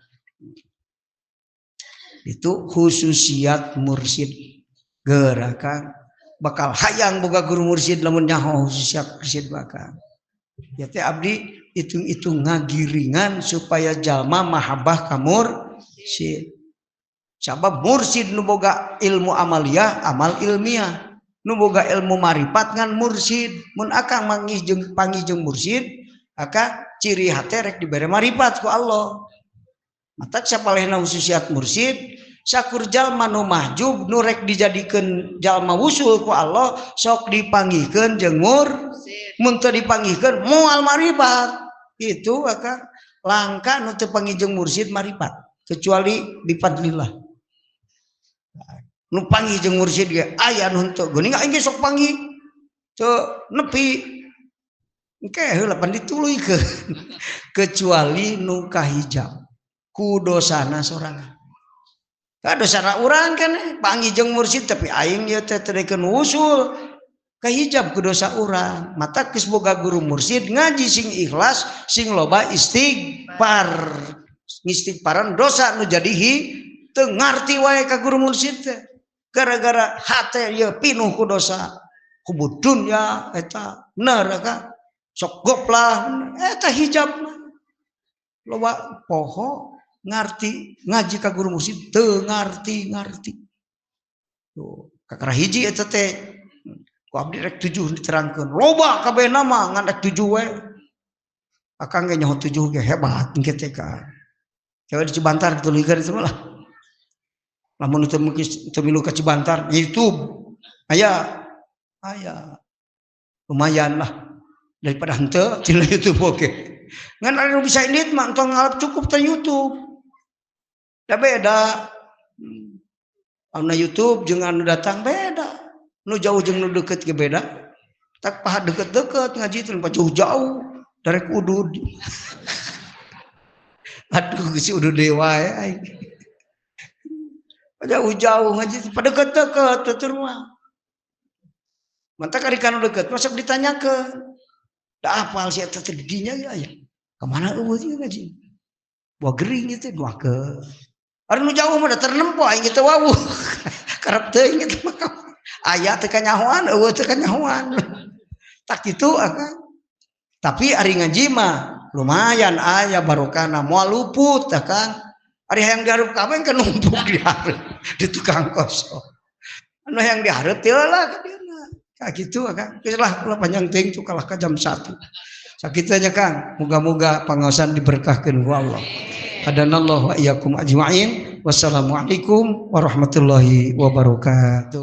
Itu khususiat mursid. Gerakan bakal hayang boga guru mursid lamun nyaho khususiat mursid bakal. Ya teh abdi hitung-hitung ngagiringan supaya jalma mahabbah ka mursid. Sabab mursid nu boga ilmu amaliyah, amal ilmiah. Nu boga ilmu marifat ngan mursid. Mun akang manggih jeung panggih jeung mursid, akang ciri hate rek dibere marifat ku Allah. Matak sapalehna khususiat mursid, sakur jalma nu mahjub nu rek dijadikeun jalma wusul ku Allah, sok dipanggihkeun jeung mursid. Mun teu dipanggihkeun moal marifat. Itu akang langka nu teu panggih jeung mursid marifat kecuali bifadlillah. Nu panggih jeung mursid ge aya nu henteu geuning aing ge sok panggih teu nepi engke heula pan dituluykeun kecuali nu kahijab ku dosana sorangan. Ka dosana urang kan panggih jeung mursid tapi aing ieu teh teu dikeun wusul kahijab ku dosa urang. Mata geus boga guru mursid ngaji sing ikhlas sing loba istighfar. Ngistighfaran dosa nu jadi teu ngarti wae ka guru mursid teh. Gara-gara hate ieu pinuh ku dosa. Kubu dunya eta neraka sok goplah eta hijab. Loba poho ngarti ngaji ka guru mursid teu ngarti-ngarti. Tuh, kakara hiji eta teh ku abdi rek 7 diterangkeun. Loba kabeh nama ngan rek 7 we. Akang ge nyaho 7 ge hebat engke teh ka. Coba di Cibantar dituluykeun itu lah. Lamun teu teu milu ka Cibantar YouTube aya aya lumayan lah daripada henteu di YouTube oge. Ngan anu bisa indit mah entong ngalap cukup teh YouTube. Da beda. Anu YouTube jeung anu datang beda. Nu jauh jeung nu deukeut ge beda. Tak paha deukeut-deukeut ngaji teh jauh-jauh darek udud. Aduh si udud dewa ya aing. Jauh-jauh ngaji pada deukeut-deukeut tutur mah. Mantak ari kanu deukeut masuk ditanyakeun. Da apal si eta teh didinya ya aya. Ka mana eueuh ieu ngaji? Buah gering ieu teh duakeun. Ari nu jauh mah da ternempo aing teh wawuh. Karep teuing eta mah. Aya teu kanyahoan eueuh teu kanyahoan. Tak kitu akang. Tapi ari ngaji mah lumayan aya barokana moal luput akang. Ari hayang dihareup kabeh kan numpuk dihareup di tukang kosong. Anu hayang dihareup teu lah ka dieu. Ka kitu akang. Geus lah ulah panjang teuing kalah ka jam 1. Sakitu aja Kang, moga-moga pangaosan diberkahkeun ku Allah. Hadanallahu wa iyyakum ajmain. Wassalamualaikum warahmatullahi wabarakatuh.